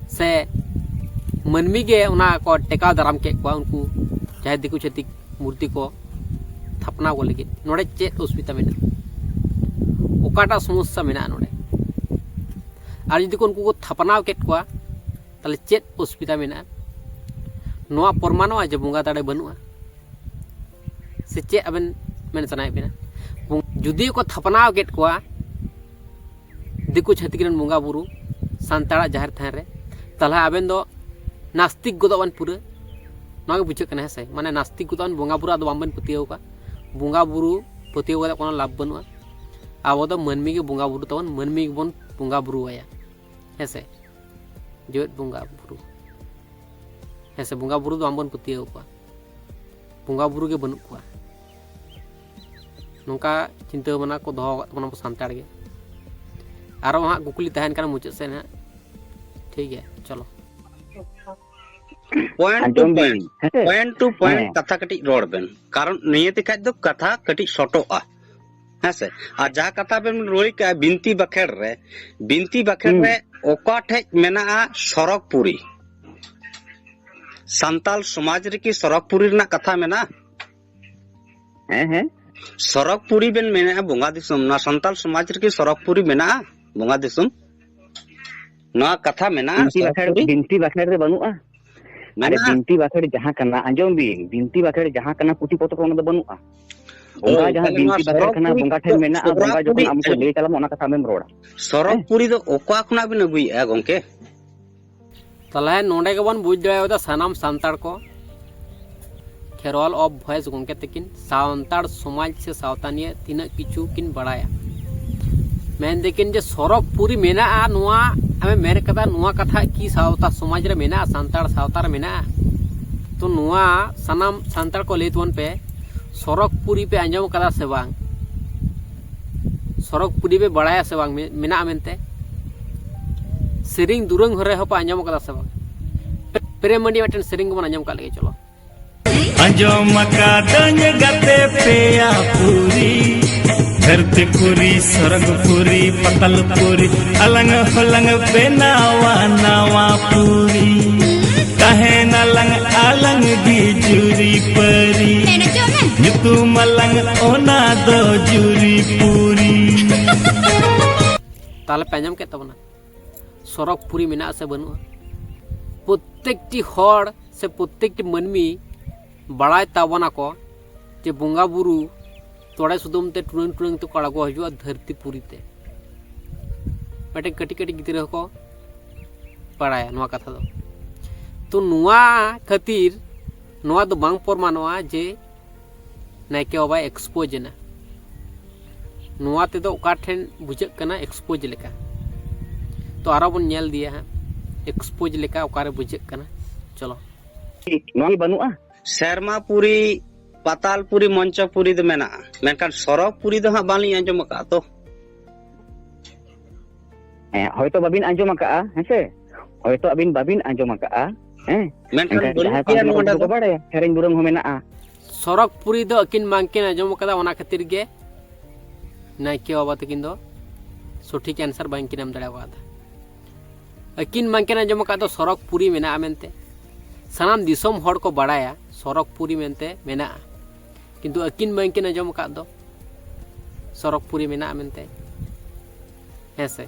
ᱥᱮ ᱢᱟᱹᱱᱢᱤ ᱜᱮ ᱚᱱᱟ ᱠᱚ ᱴᱮᱠᱟᱣ ᱫᱟᱨᱟᱢ ᱠᱮᱫ ᱠᱚᱣᱟ, ᱩᱱᱠᱩ ᱡᱟᱦᱟᱸᱭ ᱫᱤᱠᱩ ᱪᱷᱟᱹᱛᱤᱠ ᱢᱩᱨᱛᱤ ᱠᱚ ᱛᱷᱟᱯᱱᱟ ᱠᱚ ᱞᱟᱹᱜᱤᱫ, ᱱᱚᱰᱮ ᱪᱮᱫ ᱚᱥᱩᱵᱤᱫᱷᱟ ᱢᱮᱱᱟᱜᱼᱟ? ᱚᱠᱟᱴᱟᱜ ᱥᱚᱢᱚᱥᱥᱟ ᱢᱮᱱᱟᱜᱼᱟ ᱱᱚᱰᱮ? ᱟᱨ ᱡᱩᱫᱤ ᱠᱚ ᱩᱱᱠᱩ ᱠᱚ ᱛᱷᱟᱯᱱᱟᱣ ᱠᱮᱫ ᱠᱚᱣᱟ, ᱛᱟᱦᱚᱞᱮ ᱪᱮᱫ ᱚᱥᱩᱵᱤᱫᱷᱟ ᱢᱮᱱᱟᱜᱼᱟ? ᱱᱚᱣᱟ ᱯᱨᱚᱢᱟᱱᱚᱜᱼᱟ ᱡᱮ ᱵᱚᱸᱜᱟ ᱫᱟᱲᱮ ᱵᱟᱹᱱᱩᱜᱼᱟ? ᱥᱮ ᱪᱮᱫ ᱟᱵᱮᱱ ᱢᱮᱱ ᱥᱟᱱᱟᱭᱮᱫ ᱵᱮᱱᱟ? ᱡᱩᱫᱤ ᱠᱚ ᱛᱷᱟᱯᱱᱟᱣ ᱠᱮᱫ ᱠᱚᱣᱟ, ᱫᱤᱠᱩ ᱪᱷᱟᱹᱛᱤᱠ ᱨᱮᱱ ᱵᱚᱸᱜᱟ ᱵᱩᱨᱩ ᱥᱟᱱᱛᱟᱲᱟᱜ ᱡᱟᱦᱮᱨ ᱛᱷᱟᱱ ᱨᱮ, ᱛᱟᱦᱚᱞᱮ ᱟᱵᱮᱱ ᱫᱚ ᱱᱟᱥᱛᱤᱠ ᱜᱚᱫᱚᱜ ᱵᱮᱱ ᱯᱩᱨᱟᱹ᱾ ᱱᱚᱣᱟ ᱜᱮ ᱵᱩᱡᱷᱟᱹᱜ ᱠᱟᱱᱟ, ᱦᱮᱸ ᱥᱮ? ᱢᱟᱱᱮ ᱱᱟᱥᱛᱤᱠ ᱜᱚᱫᱚᱜ ᱵᱮᱱ, ᱵᱚᱸᱜᱟ ᱵᱩᱨᱩ ᱟᱫᱚ ᱵᱟᱝᱵᱮᱱ ᱯᱟᱹᱛᱭᱟᱹᱣ ᱠᱚᱣᱟ᱾ ᱵᱚᱸᱜᱟ ᱵᱩᱨᱩ ᱯᱟᱹᱛᱭᱟᱹᱣ ᱠᱟᱛᱮ ᱠᱳᱱᱳ ᱞᱟᱵᱷ ᱵᱟᱹᱱᱩᱜᱼᱟ᱾ ᱟᱵᱚ ᱫᱚ ᱢᱟᱹᱱᱢᱤ ᱜᱮ ᱵᱚᱸᱜᱟ ᱵᱩᱨᱩ ᱛᱟᱵᱚᱱ, ᱢᱟᱹᱱᱢᱤ ᱜᱮᱵᱚᱱ ᱵᱚᱸᱜᱟ ᱵᱩᱨᱩ ᱟᱭᱟ, ᱦᱮᱸ ᱥᱮ? ᱡᱮᱣᱮᱫ ᱵᱚᱸᱜᱟ ᱵᱩᱨᱩ, ᱦᱮᱸ ᱥᱮ? ᱵᱚᱸᱜᱟ ᱵᱩᱨᱩ ᱫᱚ ᱵᱟᱝᱵᱚᱱ ᱯᱟᱹᱛᱭᱟᱹᱣ ᱠᱚᱣᱟ, ᱵᱚᱸᱜᱟ ᱵᱩᱨᱩ ᱜᱮ ᱵᱟᱹᱱᱩᱜ ᱠᱚᱣᱟ᱾ ᱱᱚᱝᱠᱟ ᱪᱤᱱᱛᱟᱹ ᱵᱷᱟᱵᱽᱱᱟ ᱠᱚ ᱫᱚᱦᱚ ᱟᱠᱟᱫ ᱛᱟᱵᱚᱱᱟ ᱟᱵᱚ ᱥᱟᱱᱛᱟᱲ ᱜᱮ᱾ ᱟᱨᱚ ᱦᱟᱸᱜ ᱠᱩᱠᱞᱤ ᱛᱟᱦᱮᱱ ᱠᱟᱱᱟ ᱢᱩᱪᱟᱹᱫ ᱥᱮᱫ ᱦᱟᱸᱜ, ᱴᱷᱤᱠ ᱜᱮᱭᱟ, ᱪᱚᱞᱚ᱾ Point two point, point two point ᱠᱟᱛᱷᱟ ᱠᱟᱹᱴᱤᱡ ᱨᱚᱲ ᱵᱮᱱ, ᱠᱟᱨᱚᱱ ᱱᱤᱭᱟᱹ ᱛᱮᱠᱷᱟᱡ ᱫᱚ ᱠᱟᱛᱷᱟ ᱠᱟᱹᱴᱤᱡ ᱥᱚᱴᱚᱜᱼᱟ, ᱦᱮᱸ ᱥᱮ? ᱟᱨ ᱡᱟᱦᱟᱸ ᱠᱟᱛᱷᱟ ᱵᱮᱱ ᱞᱟᱹᱭ ᱠᱟᱜᱼᱟ ᱵᱤᱱᱛᱤ ᱵᱟᱠᱷᱮᱲ ᱨᱮ, ᱵᱤᱱᱛᱤ ᱵᱟᱠᱷᱮᱲ ᱨᱮ ᱚᱠᱟ ᱴᱷᱮᱡ ᱢᱮᱱᱟᱜᱼᱟ ᱥᱚᱨᱚᱜᱽᱯᱩᱨᱤ? ᱥᱟᱱᱛᱟᱞ ᱥᱚᱢᱟᱡᱽ ᱨᱮᱠᱤ ᱥᱚᱨᱚᱜᱽᱯᱩᱨᱤ ᱨᱮᱱᱟᱜ ᱠᱟᱛᱷᱟ ᱢᱮᱱᱟᱜᱼᱟ? ᱦᱮᱸ ᱦᱮᱸ ᱥᱚᱨᱚᱜᱽᱯᱩᱨᱤ ᱵᱮᱱ ᱢᱮᱱᱮᱫᱼᱟ ᱵᱚᱸᱜᱟ ᱫᱤᱥᱚᱢ, ᱱᱚᱣᱟ ᱥᱟᱱᱛᱟᱞ ᱥᱚᱢᱟᱡᱽ ᱨᱮᱠᱤ ᱥᱚᱨᱚᱜᱽᱯᱩᱨᱤ ᱢᱮᱱᱟᱜᱼᱟ ᱵᱚᱸᱜᱟ ᱫᱤᱥᱚᱢ? ᱱᱚᱣᱟ ᱠᱟᱛᱷᱟ ᱢᱮᱱᱟᱜᱼᱟ ᱵᱤᱱᱛᱤ ᱵᱟᱠᱷᱮᱲ ᱥᱚᱨᱚᱜᱽᱯᱩᱨᱤ? ᱵᱤᱱᱛᱤ ᱵᱟᱠᱷᱮᱲ ᱨᱮ ᱵᱟᱹᱱᱩᱜᱼᱟ᱾ ᱟᱨᱮ ᱢᱮᱱᱟᱜᱼᱟ᱾ ᱵᱤᱱᱛᱤ ᱵᱟᱠᱷᱮᱲ ᱡᱟᱦᱟᱸ ᱠᱟᱱᱟ, ᱟᱸᱡᱚᱢ ᱵᱤᱱ, ᱵᱤᱱᱛᱤ ᱵᱟᱠᱷᱮᱲ ᱡᱟᱦᱟᱸ ᱠᱟᱱᱟ ᱯᱩᱛᱷᱤ ᱯᱚᱛᱚᱵ ᱨᱮ ᱚᱱᱟ ᱫᱚ ᱵᱟᱹᱱᱩᱜᱼᱟ᱾ ᱵᱚᱸᱜᱟ ᱳ, ᱡᱟᱦᱟᱸ ᱛᱟᱦᱞᱮ ᱱᱚᱣᱟ ᱵᱤᱱᱛᱤ ᱵᱟᱠᱷᱮᱲ ᱠᱟᱱᱟ, ᱥᱚᱨᱚᱜᱽᱯᱩᱨᱤ ᱵᱚᱸᱜᱟ ᱴᱷᱮᱱ ᱫᱚ, ᱢᱮᱱᱟᱜᱼᱟ, ᱵᱚᱸᱜᱟ ᱡᱚᱠᱷᱚᱱ ᱥᱚᱨᱚᱜᱽᱯᱩᱨᱤ, ᱟᱢ ᱠᱚ ᱞᱟᱹᱭ ᱛᱟᱞᱟᱢᱟ, ᱚᱱᱟ ᱠᱟᱛᱷᱟ ᱟᱢᱮᱢ ᱨᱚᱲᱟ᱾ ᱥᱚᱨᱚᱜᱽᱯᱩᱨᱤ ᱫᱚ ᱚᱠᱟ ᱠᱷᱚᱱᱟᱜ ᱵᱤᱱ ᱟᱹᱜᱩᱭᱮᱫᱼᱟ ᱜᱚᱝᱠᱮ? ᱛᱟᱦᱚᱞᱮ ᱱᱚᱰᱮ ᱜᱮᱵᱚᱱ ᱵᱩᱡᱽ ᱫᱟᱲᱮᱭᱟᱫᱟ ᱥᱟᱱᱟᱢ ᱥᱟᱱᱛᱟᱲ ᱠᱚ, ᱠᱷᱮᱨᱣᱟᱞ ᱚᱯᱷ ᱵᱷᱚᱭᱮᱥ ᱜᱚᱢᱠᱮ ᱛᱟᱹᱠᱤᱱ ᱥᱟᱱᱛᱟᱲ ᱥᱚᱢᱟᱡᱽ ᱥᱮ ᱥᱟᱶᱛᱟ ᱱᱤᱭᱮ ᱛᱤᱱᱟᱹᱜ ᱠᱤᱪᱷᱩ ᱠᱤᱱ ᱵᱟᱲᱟᱭᱟ᱾ ᱢᱮᱱᱫᱟᱠᱤᱱ ᱡᱮ ᱥᱚᱨᱚᱜᱽᱯᱩᱨᱤ ᱢᱮᱱᱟᱜᱼᱟ, ᱱᱚᱣᱟ ᱟᱢᱮ ᱢᱮᱱ ᱠᱟᱫᱟ, ᱱᱚᱣᱟ ᱠᱟᱛᱷᱟ ᱠᱤ ᱥᱟᱶᱛᱟ ᱥᱚᱢᱟᱡᱽ ᱨᱮ ᱢᱮᱱᱟᱜᱼᱟ, ᱥᱟᱱᱛᱟᱲ ᱥᱟᱶᱛᱟ ᱨᱮ ᱢᱮᱱᱟᱜᱼᱟ? ᱛᱚ ᱱᱚᱣᱟ ᱥᱟᱱᱟᱢ ᱥᱟᱱᱛᱟᱲ ᱠᱚ ᱞᱟᱹᱭ ᱛᱟᱵᱚᱱ ᱯᱮ, ᱥᱚᱨᱚᱜᱽᱯᱩᱨᱤ ᱯᱮ ᱟᱸᱡᱚᱢ ᱠᱟᱫᱟ ᱥᱮ ᱵᱟᱝ? ᱥᱚᱨᱚᱜᱽᱯᱩᱨᱤ ᱯᱮ ᱵᱟᱲᱟᱭᱟ ᱥᱮ ᱵᱟᱝ ᱢᱮ- ᱢᱮᱱᱟᱜᱼᱟ ᱢᱮᱱᱛᱮ? ᱥᱮᱨᱮᱧ ᱫᱩᱨᱟᱹᱝ ᱦᱚᱨᱮ ᱦᱚᱸᱯᱮ ᱟᱸᱡᱚᱢ ᱠᱟᱫᱟ ᱥᱮ ᱵᱟᱝ? ᱯᱨᱮ- ᱯᱨᱮᱢ ᱢᱟᱹᱱᱰᱤ ᱢᱤᱫᱴᱮᱱ ᱥᱮᱨᱮᱧ ᱜᱮᱵᱚᱱ ᱟᱸᱡᱚᱢ ᱠᱟᱜ ᱞᱮᱜᱮ, ᱪᱚᱞᱚ᱾ ᱟᱸᱡᱚᱢ ᱟᱠᱟᱫᱟᱹᱧ ᱜᱟᱛᱮ ᱯᱮᱭᱟ ᱯᱩᱨᱤ, ᱫᱷᱟᱹᱨᱛᱤ ᱯᱩᱨᱤ, ᱥᱚᱨᱚᱜᱽ ᱯᱩᱨᱤ, ᱯᱟᱛᱟᱞ ᱯᱩᱨᱤ, ᱟᱞᱟᱝ ᱦᱚᱞᱟᱝ ᱵᱮᱱᱟᱣᱟ ᱱᱟᱣᱟ ᱯᱩᱨᱤ᱾ ᱛᱟᱦᱮᱱᱟᱞᱟᱝ ᱟᱞᱟᱝ ᱜᱮ ᱡᱩᱨᱤ ᱯᱟᱹᱨᱤ, ᱧᱩᱛᱩᱢ ᱟᱞᱟᱝ ᱚᱱᱟ ᱫᱚ ᱡᱩᱨᱤ ᱯᱩᱨᱤ᱾ ᱛᱟᱦᱚᱞᱮ ᱯᱮ ᱟᱸᱡᱚᱢ ᱠᱮᱫ ᱛᱟᱵᱚᱱᱟ, ᱥᱚᱨᱚᱜᱽᱯᱩᱨᱤ ᱢᱮᱱᱟᱜᱼᱟ ᱥᱮ ᱵᱟᱹᱱᱩᱜᱼᱟ? ᱯᱨᱚᱛᱮᱠᱴᱤ ᱦᱚᱲ ᱥᱮ ᱯᱨᱚᱛᱮᱠᱴᱤ ᱢᱟᱹᱱᱢᱤ ᱵᱟᱲᱟᱭ ᱛᱟᱵᱚᱱᱟᱠᱚ ᱡᱮ ᱵᱚᱸᱜᱟ ᱵᱩᱨᱩ ᱛᱚᱲᱮ ᱥᱩᱫᱟᱹᱢ ᱛᱮ ᱴᱩᱲᱟᱹᱝ ᱴᱩᱲᱟᱹᱝ ᱛᱮᱠᱚ ᱟᱬᱜᱚ ᱦᱤᱡᱩᱜᱼᱟ ᱫᱷᱟᱹᱨᱛᱤ ᱯᱩᱨᱤ ᱛᱮ᱾ ᱢᱤᱫᱴᱮᱱ ᱠᱟᱹᱴᱤᱡ ᱠᱟᱹᱴᱤᱡ ᱜᱤᱫᱽᱨᱟᱹ ᱦᱚᱸᱠᱚ ᱵᱟᱲᱟᱭᱟ ᱱᱚᱣᱟ ᱠᱟᱛᱷᱟ ᱫᱚ᱾ ᱛᱚ ᱱᱚᱣᱟ ᱠᱷᱟᱹᱛᱤᱨ ᱱᱚᱣᱟ ᱫᱚ ᱵᱟᱝ ᱯᱨᱚᱢᱟᱱᱚᱜᱼᱟ ᱡᱮ ᱱᱟᱭᱠᱮ ᱵᱟᱵᱟᱭ expose ᱮᱱᱟ᱾ ᱱᱚᱣᱟ ᱛᱮᱫᱚ ᱚᱠᱟ ᱴᱷᱮᱱ ᱵᱩᱡᱷᱟᱹᱜ ᱠᱟᱱᱟ expose ᱞᱮᱠᱟ? ᱛᱚ ᱟᱨᱚ ᱵᱚᱱ ᱧᱮᱞ ᱤᱫᱤᱭᱟ ᱦᱟᱸᱜ, expose ᱞᱮᱠᱟ ᱚᱠᱟᱨᱮ ᱵᱩᱡᱷᱟᱹᱜ ᱠᱟᱱᱟ᱾ ᱪᱚᱞᱚ᱾ ᱱᱚᱣᱟ ᱜᱮ ᱵᱟᱹᱱᱩᱜᱼᱟ᱾ ᱥᱮᱨᱢᱟ ᱯᱩᱨᱤ, ᱯᱟᱛᱟᱞ ᱯᱩᱨᱤ, ᱢᱚᱧᱪᱚ ᱯᱩᱨᱤ ᱫᱚ ᱢᱮᱱᱟᱜᱼᱟ, ᱢᱮᱱᱠᱷᱟᱱ ᱥᱚᱨᱚᱜᱽ ᱯᱩᱨᱤ ᱫᱚ ᱦᱟᱸᱜ ᱵᱟᱝᱞᱤᱧ ᱟᱸᱡᱚᱢ ᱟᱠᱟᱫᱼᱟ᱾ ᱛᱚ ᱦᱮᱸ, ᱦᱚᱭᱛᱚ ᱵᱟᱵᱤᱱ ᱟᱸᱡᱚᱢ ᱟᱠᱟᱫᱼᱟ, ᱦᱮᱸᱥᱮ? ᱦᱚᱭᱛᱚ ᱟᱵᱤᱱ ᱵᱟᱵᱤᱱ ᱟᱸᱡᱚᱢ ᱟᱠᱟᱫᱼᱟ᱾ ᱦᱮᱸ, ᱢᱮᱱᱠᱷᱟᱱ ᱮᱱᱠᱷᱟᱱ ᱵᱟᱹᱱᱩᱜ ᱡᱟᱦᱟᱸᱭ ᱠᱚ ᱜᱮᱭᱟ ᱟᱸᱡᱚᱢ ᱱᱚᱰᱮ ᱟᱠᱟᱫ ᱫᱚ᱾ ᱠᱚ ᱵᱟᱲᱟᱭᱟ, ᱥᱮᱨᱮᱧ ᱫᱩᱨᱟᱹᱝ ᱦᱚᱸ ᱢᱮᱱᱟᱜᱼᱟ᱾ ᱥᱚᱨᱚᱜᱽ ᱯᱩᱨᱤ ᱫᱚ ᱟᱹᱠᱤᱱ ᱵᱟᱝᱠᱤᱱ ᱟᱸᱡᱚᱢ ᱟᱠᱟᱫᱟ, ᱚᱱᱟ ᱠᱷᱟᱹᱛᱤᱨ ᱜᱮ ᱱᱟᱭᱠᱮ ᱵᱟᱵᱟ ᱛᱟᱹᱠᱤᱱ ᱫᱚ ᱥᱚᱴᱷᱤᱠ answer ᱵᱟᱝᱠᱤᱱ ᱮᱢ ᱫᱟᱲᱮ ᱟᱠᱟᱫᱟ᱾ ᱟᱹᱠᱤᱱ ᱵᱟᱝᱠᱤᱱ ᱟᱸᱡᱚᱢ ᱟᱠᱟᱫ ᱫᱚ ᱥᱚᱨᱚᱜᱽ ᱯᱩᱨᱤ ᱢᱮᱱᱟᱜᱼᱟ ᱢᱮᱱᱛᱮ᱾ ᱥᱟᱱᱟᱢ ᱫᱤᱥᱚᱢ ᱦᱚᱲ ᱠᱚ ᱵᱟᱲᱟᱭᱟ ᱥᱚᱨᱚᱜᱽ ᱯᱩᱨᱤ ᱢᱮᱱᱛᱮ ᱢᱮᱱᱟᱜᱼᱟ, ᱠᱤᱱᱛᱩ ᱟᱹᱠᱤᱱ ᱵᱟᱝᱠᱤᱱ ᱟᱸᱡᱚᱢ ᱟᱠᱟᱫ ᱫᱚ ᱥᱚᱨᱚᱜᱽ ᱯᱩᱨᱤ ᱢᱮᱱᱟᱜᱼᱟ ᱢᱮᱱᱛᱮ᱾ ᱦᱮᱸ ᱥᱮ?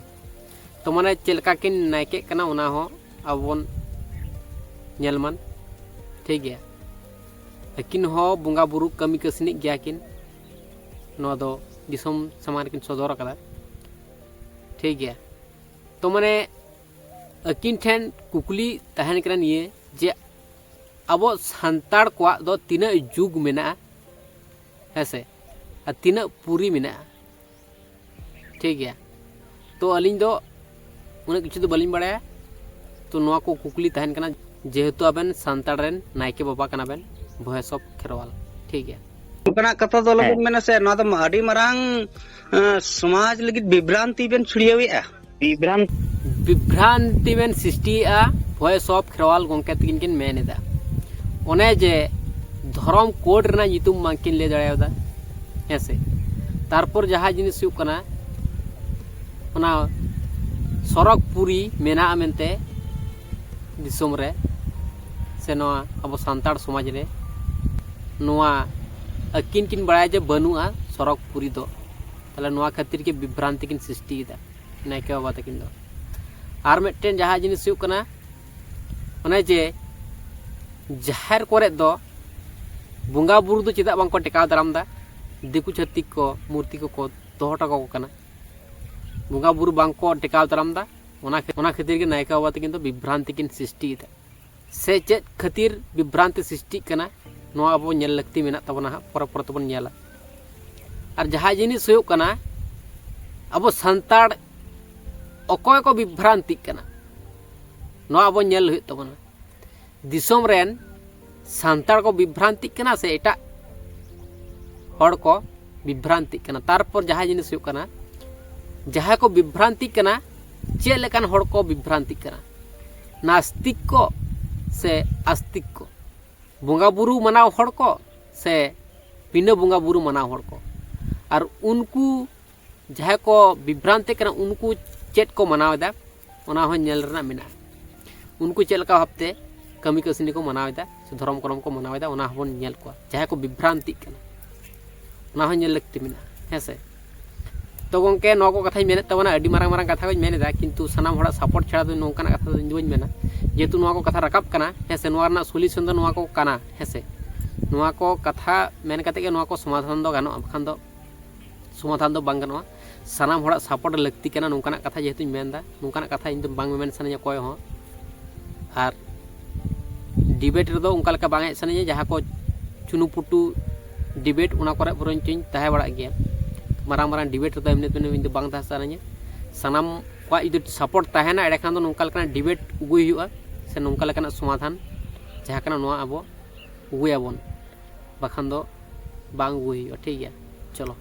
ᱛᱚ ᱢᱟᱱᱮ ᱪᱮᱫ ᱞᱮᱠᱟ ᱠᱤᱱ ᱱᱟᱭᱠᱮᱜ ᱠᱟᱱᱟ ᱚᱱᱟ ᱦᱚᱸ ᱟᱵᱚ ᱵᱚᱱ ᱧᱮᱞ ᱢᱟᱱ᱾ ᱴᱷᱤᱠ ᱜᱮᱭᱟ, ᱟᱹᱠᱤᱱ ᱦᱚᱸ ᱵᱚᱸᱜᱟ ᱵᱩᱨᱩ ᱠᱟᱹᱢᱤ ᱠᱟᱹᱥᱱᱤᱜ ᱜᱮᱭᱟ ᱠᱤᱱ, ᱱᱚᱣᱟ ᱫᱚ ᱫᱤᱥᱚᱢ ᱥᱟᱢᱟᱝ ᱨᱮᱠᱤᱱ ᱥᱚᱫᱚᱨ ᱟᱠᱟᱫᱟ᱾ ᱴᱷᱤᱠ ᱜᱮᱭᱟ, ᱛᱚ ᱢᱟᱱᱮ ᱟᱹᱠᱤᱱ ᱴᱷᱮᱱ ᱠᱩᱠᱞᱤ ᱛᱟᱦᱮᱱ ᱠᱟᱱᱟ ᱱᱤᱭᱟᱹ ᱡᱮ ᱟᱵᱚ ᱥᱟᱱᱛᱟᱲ ᱠᱚᱣᱟᱜ ᱫᱚ ᱛᱤᱱᱟᱹᱜ ᱡᱩᱜᱽ ᱢᱮᱱᱟᱜᱼᱟ, ᱦᱮᱸ ᱥᱮ, ᱟᱨ ᱛᱤᱱᱟᱹᱜ ᱯᱩᱨᱤ ᱢᱮᱱᱟᱜᱼᱟ? ᱴᱷᱤᱠ ᱜᱮᱭᱟ, ᱛᱚ ᱟᱹᱞᱤᱧ ᱫᱚ ᱩᱱᱟᱹᱜ ᱠᱤᱪᱷᱩ ᱫᱚ ᱵᱟᱹᱞᱤᱧ ᱵᱟᱲᱟᱭᱟ᱾ ᱛᱚ ᱱᱚᱣᱟ ᱠᱚ ᱠᱩᱠᱞᱤ ᱛᱟᱦᱮᱱ ᱠᱟᱱᱟ, ᱡᱮᱦᱮᱛᱩ ᱟᱵᱮᱱ ᱥᱟᱱᱛᱟᱲ ᱨᱮᱱ ᱱᱟᱭᱠᱮ ᱵᱟᱵᱟ ᱠᱟᱱᱟ ᱵᱮᱱ, voice of ᱠᱷᱮᱨᱣᱟᱞ᱾ ᱴᱷᱤᱠ ᱜᱮᱭᱟ, ᱚᱱᱠᱟᱱᱟᱜ ᱠᱟᱛᱷᱟ ᱫᱚ ᱟᱞᱚᱵᱮᱱ ᱦᱮᱸ᱾ ᱢᱮᱱᱟ ᱥᱮ, ᱱᱚᱣᱟ ᱫᱚ ᱟᱹᱰᱤ ᱢᱟᱨᱟᱝ ᱮᱸ, ᱥᱚᱢᱟᱡᱽ ᱞᱟᱹᱜᱤᱫ ᱵᱤᱵᱷᱨᱟᱱᱛᱤ ᱵᱮᱱ ᱪᱷᱩᱲᱭᱟᱹᱣᱮᱫᱼᱟ᱾ ᱵᱤᱵᱷᱨᱟᱱ ᱵᱤᱵᱷᱨᱟᱱᱛᱤ ᱵᱮᱱ ᱥᱨᱤᱥᱴᱤᱭᱮᱫᱼᱟ᱾ Voice of ᱠᱷᱮᱨᱣᱟᱞ ᱜᱚᱢᱠᱮ ᱛᱟᱹᱠᱤᱱ ᱠᱤᱱ ᱢᱮᱱ ᱮᱫᱟ, ᱚᱱᱮ ᱡᱮ ᱫᱷᱚᱨᱚᱢ ᱠᱳᱰ ᱨᱮᱱᱟᱜ ᱧᱩᱛᱩᱢ ᱵᱟᱝᱠᱤᱱ ᱞᱟᱹᱭ ᱫᱟᱲᱮᱭᱟᱫᱟ, ᱦᱮᱸ ᱥᱮ? ᱛᱟᱨᱯᱚᱨ ᱡᱟᱦᱟᱸ ᱡᱤᱱᱤᱥ ᱦᱩᱭᱩᱜ ᱠᱟᱱᱟ, ᱚᱱᱟ ᱥᱚᱨᱚᱜᱽ ᱯᱩᱨᱤ ᱢᱮᱱᱟᱜᱼᱟ ᱢᱮᱱᱛᱮ ᱫᱤᱥᱚᱢ ᱨᱮ, ᱥᱮ ᱱᱚᱣᱟ ᱟᱵᱚ ᱥᱟᱱᱛᱟᱲ ᱥᱚᱢᱟᱡᱽ ᱨᱮ, ᱱᱚᱣᱟ ᱟᱹᱠᱤᱱ ᱠᱤᱱ ᱵᱟᱲᱟᱭᱟ ᱡᱮ ᱵᱟᱹᱱᱩᱜᱼᱟ ᱥᱚᱨᱚᱜᱽ ᱯᱩᱨᱤ ᱫᱚ᱾ ᱛᱟᱦᱚᱞᱮ ᱱᱚᱣᱟ ᱠᱷᱟᱹᱛᱤᱨ ᱜᱮ ᱵᱤᱵᱷᱨᱟᱱᱛᱤ ᱠᱤᱱ ᱥᱨᱤᱥᱴᱤᱭᱮᱫᱟ ᱱᱟᱭᱠᱮ ᱵᱟᱵᱟ ᱛᱟᱹᱠᱤᱱ ᱫᱚ᱾ ᱟᱨ ᱢᱤᱫᱴᱮᱱ ᱡᱟᱦᱟᱸ ᱡᱤᱱᱤᱥ ᱦᱩᱭᱩᱜ ᱠᱟᱱᱟ, ᱚᱱᱮ ᱡᱮ ᱡᱟᱦᱮᱨ ᱠᱚᱨᱮ ᱫᱚ ᱵᱚᱸᱜᱟ ᱵᱩᱨᱩ ᱫᱚ ᱪᱮᱫᱟᱜ ᱵᱟᱝᱠᱚ ᱴᱮᱠᱟᱣ ᱫᱟᱨᱟᱢ ᱮᱫᱟ? ᱫᱤᱠᱩ ᱪᱷᱟᱹᱛᱤᱠ ᱠᱚ ᱢᱩᱨᱛᱤ ᱠᱚᱠᱚ ᱫᱚᱦᱚ ᱦᱚᱴᱚ ᱠᱟᱠᱚ ᱠᱟᱱᱟ᱾ ᱵᱚᱸᱜᱟ ᱵᱩᱨᱩ ᱵᱟᱝ ᱠᱚ ᱴᱮᱠᱟᱣ ᱫᱟᱨᱟᱢ ᱮᱫᱟ᱾ ᱚᱱᱟ ᱠᱷᱟᱹ- ᱚᱱᱟ ᱠᱷᱟᱹᱛᱤᱨ ᱜᱮ ᱱᱟᱭᱠᱮ ᱵᱟᱵᱟ ᱛᱟᱹᱠᱤᱱ ᱫᱚ ᱵᱤᱵᱷᱨᱟᱱᱛᱤ ᱠᱤᱱ ᱥᱨᱤᱥᱴᱤᱭᱮᱫᱟ᱾ ᱥᱮ ᱪᱮᱫ ᱠᱷᱟᱹᱛᱤᱨ ᱵᱤᱵᱷᱨᱟᱱᱛᱤ ᱥᱨᱤᱥᱴᱤᱜ ᱠᱟᱱᱟ, ᱱᱚᱣᱟ ᱟᱵᱚ ᱧᱮᱞ ᱞᱟᱹᱠᱛᱤ ᱢᱮᱱᱟᱜ ᱛᱟᱵᱚᱱᱟ ᱦᱟᱸᱜ, ᱯᱚᱨᱮ ᱯᱚᱨᱮ ᱛᱮᱵᱚᱱ ᱧᱮᱞᱟ᱾ ᱟᱨ ᱡᱟᱦᱟᱸ ᱡᱤᱱᱤᱥ ᱦᱩᱭᱩᱜ ᱠᱟᱱᱟ, ᱟᱵᱚ ᱥᱟᱱᱛᱟᱲ ᱚᱠᱚᱭ ᱠᱚ ᱵᱤᱵᱷᱨᱟᱱᱛᱤᱜ ᱠᱟᱱᱟ, ᱱᱚᱣᱟ ᱟᱵᱚ ᱧᱮᱞ ᱦᱩᱭᱩᱜ ᱛᱟᱵᱚᱱᱟ᱾ ᱫᱤᱥᱚᱢ ᱨᱮᱱ ᱥᱟᱱᱛᱟᱲ ᱠᱚ ᱵᱤᱵᱷᱨᱟᱱᱛᱤᱜ ᱠᱟᱱᱟ ᱥᱮ ᱮᱴᱟᱜ ᱦᱚᱲ ᱠᱚ ᱵᱤᱵᱷᱨᱟᱱᱛᱤᱜ ᱠᱟᱱᱟ? ᱛᱟᱨᱯᱚᱨ ᱡᱟᱦᱟᱸ ᱡᱤᱱᱤᱥ ᱦᱩᱭᱩᱜ ᱠᱟᱱᱟ, ᱡᱟᱦᱟᱸᱭ ᱠᱚ ᱵᱤᱵᱷᱨᱟᱱᱛᱤᱜ ᱠᱟᱱᱟ, ᱪᱮᱫ ᱞᱮᱠᱟᱱ ᱦᱚᱲ ᱠᱚ ᱵᱤᱵᱷᱨᱟᱱᱛᱤᱜ ᱠᱟᱱᱟ? ᱱᱟᱥᱛᱤᱠ ᱠᱚ ᱥᱮ ᱟᱥᱛᱤᱠ ᱠᱚ? ᱵᱚᱸᱜᱟ ᱵᱩᱨᱩ ᱢᱟᱱᱟᱣ ᱦᱚᱲ ᱠᱚ ᱥᱮ ᱵᱤᱱᱟᱹ ᱵᱚᱸᱜᱟ ᱵᱩᱨᱩ ᱢᱟᱱᱟᱣ ᱦᱚᱲ ᱠᱚ? ᱟᱨ ᱩᱱᱠᱩ ᱡᱟᱦᱟᱸᱭ ᱠᱚ ᱵᱤᱵᱷᱨᱟᱱᱛᱤᱜ ᱠᱟᱱᱟ, ᱩᱱᱠᱩ ᱪᱮᱫ ᱠᱚ ᱢᱟᱱᱟᱣ ᱮᱫᱟ, ᱚᱱᱟ ᱦᱚᱸ ᱧᱮᱞ ᱨᱮᱱᱟᱜ ᱢᱮᱱᱟᱜᱼᱟ᱾ ᱩᱱᱠᱩ ᱪᱮᱫ ᱞᱮᱠᱟ ᱵᱷᱟᱵᱛᱮ ᱠᱟᱹᱢᱤ ᱠᱟᱹᱥᱱᱤ ᱠᱚ ᱢᱟᱱᱟᱣ ᱮᱫᱟ ᱥᱮ ᱫᱷᱚᱨᱚᱢ ᱠᱚᱨᱚᱢ ᱠᱚ ᱢᱟᱱᱟᱣ ᱮᱫᱟ, ᱚᱱᱟ ᱦᱚᱸᱵᱚᱱ ᱧᱮᱞ ᱠᱚᱣᱟ᱾ ᱡᱟᱦᱟᱸᱭ ᱠᱚ ᱵᱤᱵᱷᱨᱟᱱᱛᱤᱜ ᱠᱟᱱᱟ, ᱚᱱᱟ ᱦᱚᱸ ᱧᱮᱞ ᱞᱟᱹᱠᱛᱤ ᱢᱮᱱᱟᱜᱼᱟ, ᱦᱮᱸ ᱥᱮ? ᱛᱚ ᱜᱚᱝᱠᱮ, ᱱᱚᱣᱟ ᱠᱚ ᱠᱟᱛᱷᱟᱧ ᱢᱮᱱᱮᱫ ᱛᱟᱵᱚᱱᱟ, ᱟᱹᱰᱤ ᱢᱟᱨᱟᱝ ᱢᱟᱨᱟᱝ ᱠᱟᱛᱷᱟ ᱠᱚᱧ ᱢᱮᱱ ᱮᱫᱟ, ᱠᱤᱱᱛᱩ ᱥᱟᱱᱟᱢ ᱦᱚᱲᱟᱜ ᱥᱟᱯᱳᱨᱴ ᱪᱷᱟᱲᱟ ᱫᱚ ᱱᱚᱝᱠᱟᱱᱟᱜ ᱠᱟᱛᱷᱟ ᱫᱚ ᱤᱧ ᱫᱚ ᱵᱟᱹᱧ ᱢᱮᱱᱟ᱾ ᱡᱮᱦᱮᱛᱩ ᱱᱚᱣᱟ ᱠᱚ ᱠᱟᱛᱷᱟ ᱨᱟᱠᱟᱵ ᱠᱟᱱᱟ, ᱦᱮᱸ ᱥᱮ, ᱱᱚᱣᱟ ᱨᱮᱱᱟᱜ ᱥᱚᱞᱤᱭᱩᱥᱚᱱ ᱫᱚ ᱱᱚᱣᱟ ᱠᱚ ᱠᱟᱱᱟ, ᱦᱮᱸ ᱥᱮ? ᱱᱚᱣᱟ ᱠᱚ ᱠᱟᱛᱷᱟ ᱢᱮᱱ ᱠᱟᱛᱮ ᱜᱮ ᱱᱚᱣᱟ ᱠᱚ ᱥᱚᱢᱟᱫᱷᱟᱱ ᱫᱚ ᱜᱟᱱᱚᱜᱼᱟ, ᱵᱟᱠᱷᱟᱱ ᱫᱚ ᱥᱚᱢᱟᱫᱷᱟᱱ ᱫᱚ ᱵᱟᱝ ᱜᱟᱱᱚᱜᱼᱟ᱾ ᱥᱟᱱᱟᱢ ᱦᱚᱲᱟᱜ ᱥᱟᱯᱳᱨᱴ ᱞᱟᱹᱠᱛᱤ ᱠᱟᱱᱟ᱾ ᱱᱚᱝᱠᱟᱱᱟᱜ ᱠᱟᱛᱷᱟ ᱡᱮᱦᱮᱛᱩᱧ ᱢᱮᱱᱫᱟ, ᱱᱚᱝᱠᱟᱱᱟᱜ ᱠᱟᱛᱷᱟ ᱤᱧ ᱫᱚ ᱵᱟᱝ ᱢᱮᱢᱮᱱ ᱥᱟᱱᱟᱧᱟ ᱚᱠᱚᱭ ᱦᱚᱸ᱾ ᱟᱨ ᱰᱤᱵᱮᱴ ᱨᱮᱫᱚ ᱚᱱᱠᱟ ᱞᱮᱠᱟ ᱵᱟᱝ ᱦᱮᱡ ᱥᱟᱱᱟᱧᱟ᱾ ᱡᱟᱦᱟᱸ ᱠᱚ ᱪᱩᱱᱩᱯᱩᱴᱩ ᱰᱤᱵᱮᱴ, ᱚᱱᱟ ᱠᱚᱨᱮ ᱵᱚᱨᱚᱝ ᱪᱚᱧ ᱛᱟᱦᱮᱸ ᱵᱟᱲᱟᱜ ᱜᱮᱭᱟ᱾ ᱢᱟᱨᱟᱝ ᱢᱟᱨᱟᱝ ᱰᱤᱵᱮᱴ ᱨᱮᱫᱚ ᱮᱢᱱᱤ ᱛᱮᱢᱱᱤ ᱤᱧ ᱫᱚ ᱵᱟᱝ ᱛᱟᱦᱮᱸ ᱥᱟᱱᱟᱧᱟ᱾ ᱥᱟᱱᱟᱢ ᱠᱚᱣᱟᱜ ᱡᱩᱫᱤ ᱥᱟᱯᱳᱨᱴ ᱛᱟᱦᱮᱱᱟ, ᱮᱸᱰᱮᱠᱷᱟᱱ ᱫᱚ ᱱᱚᱝᱠᱟ ᱞᱮᱠᱟᱱᱟᱜ ᱰᱤᱵᱮᱴ ᱟᱹᱜᱩᱭ ᱦᱩᱭᱩᱜᱼᱟ, ᱥᱮ ᱱᱚᱝᱠᱟ ᱞᱮᱠᱟᱱᱟᱜ ᱥᱚᱢᱟᱫᱷᱟᱱ ᱡᱟᱦᱟᱸ ᱠᱟᱱᱟ, ᱱᱚᱣᱟ ᱟᱵᱚ ᱟᱹᱜᱩᱭᱟᱵᱚᱱ, ᱵᱟᱠᱷᱟᱱ ᱫᱚ ᱵᱟᱝ ᱟᱹᱜᱩᱭ ᱦᱩᱭᱩᱜᱼᱟ᱾ ᱴᱷᱤᱠ ᱜᱮᱭᱟ, ᱪᱚᱞᱚ᱾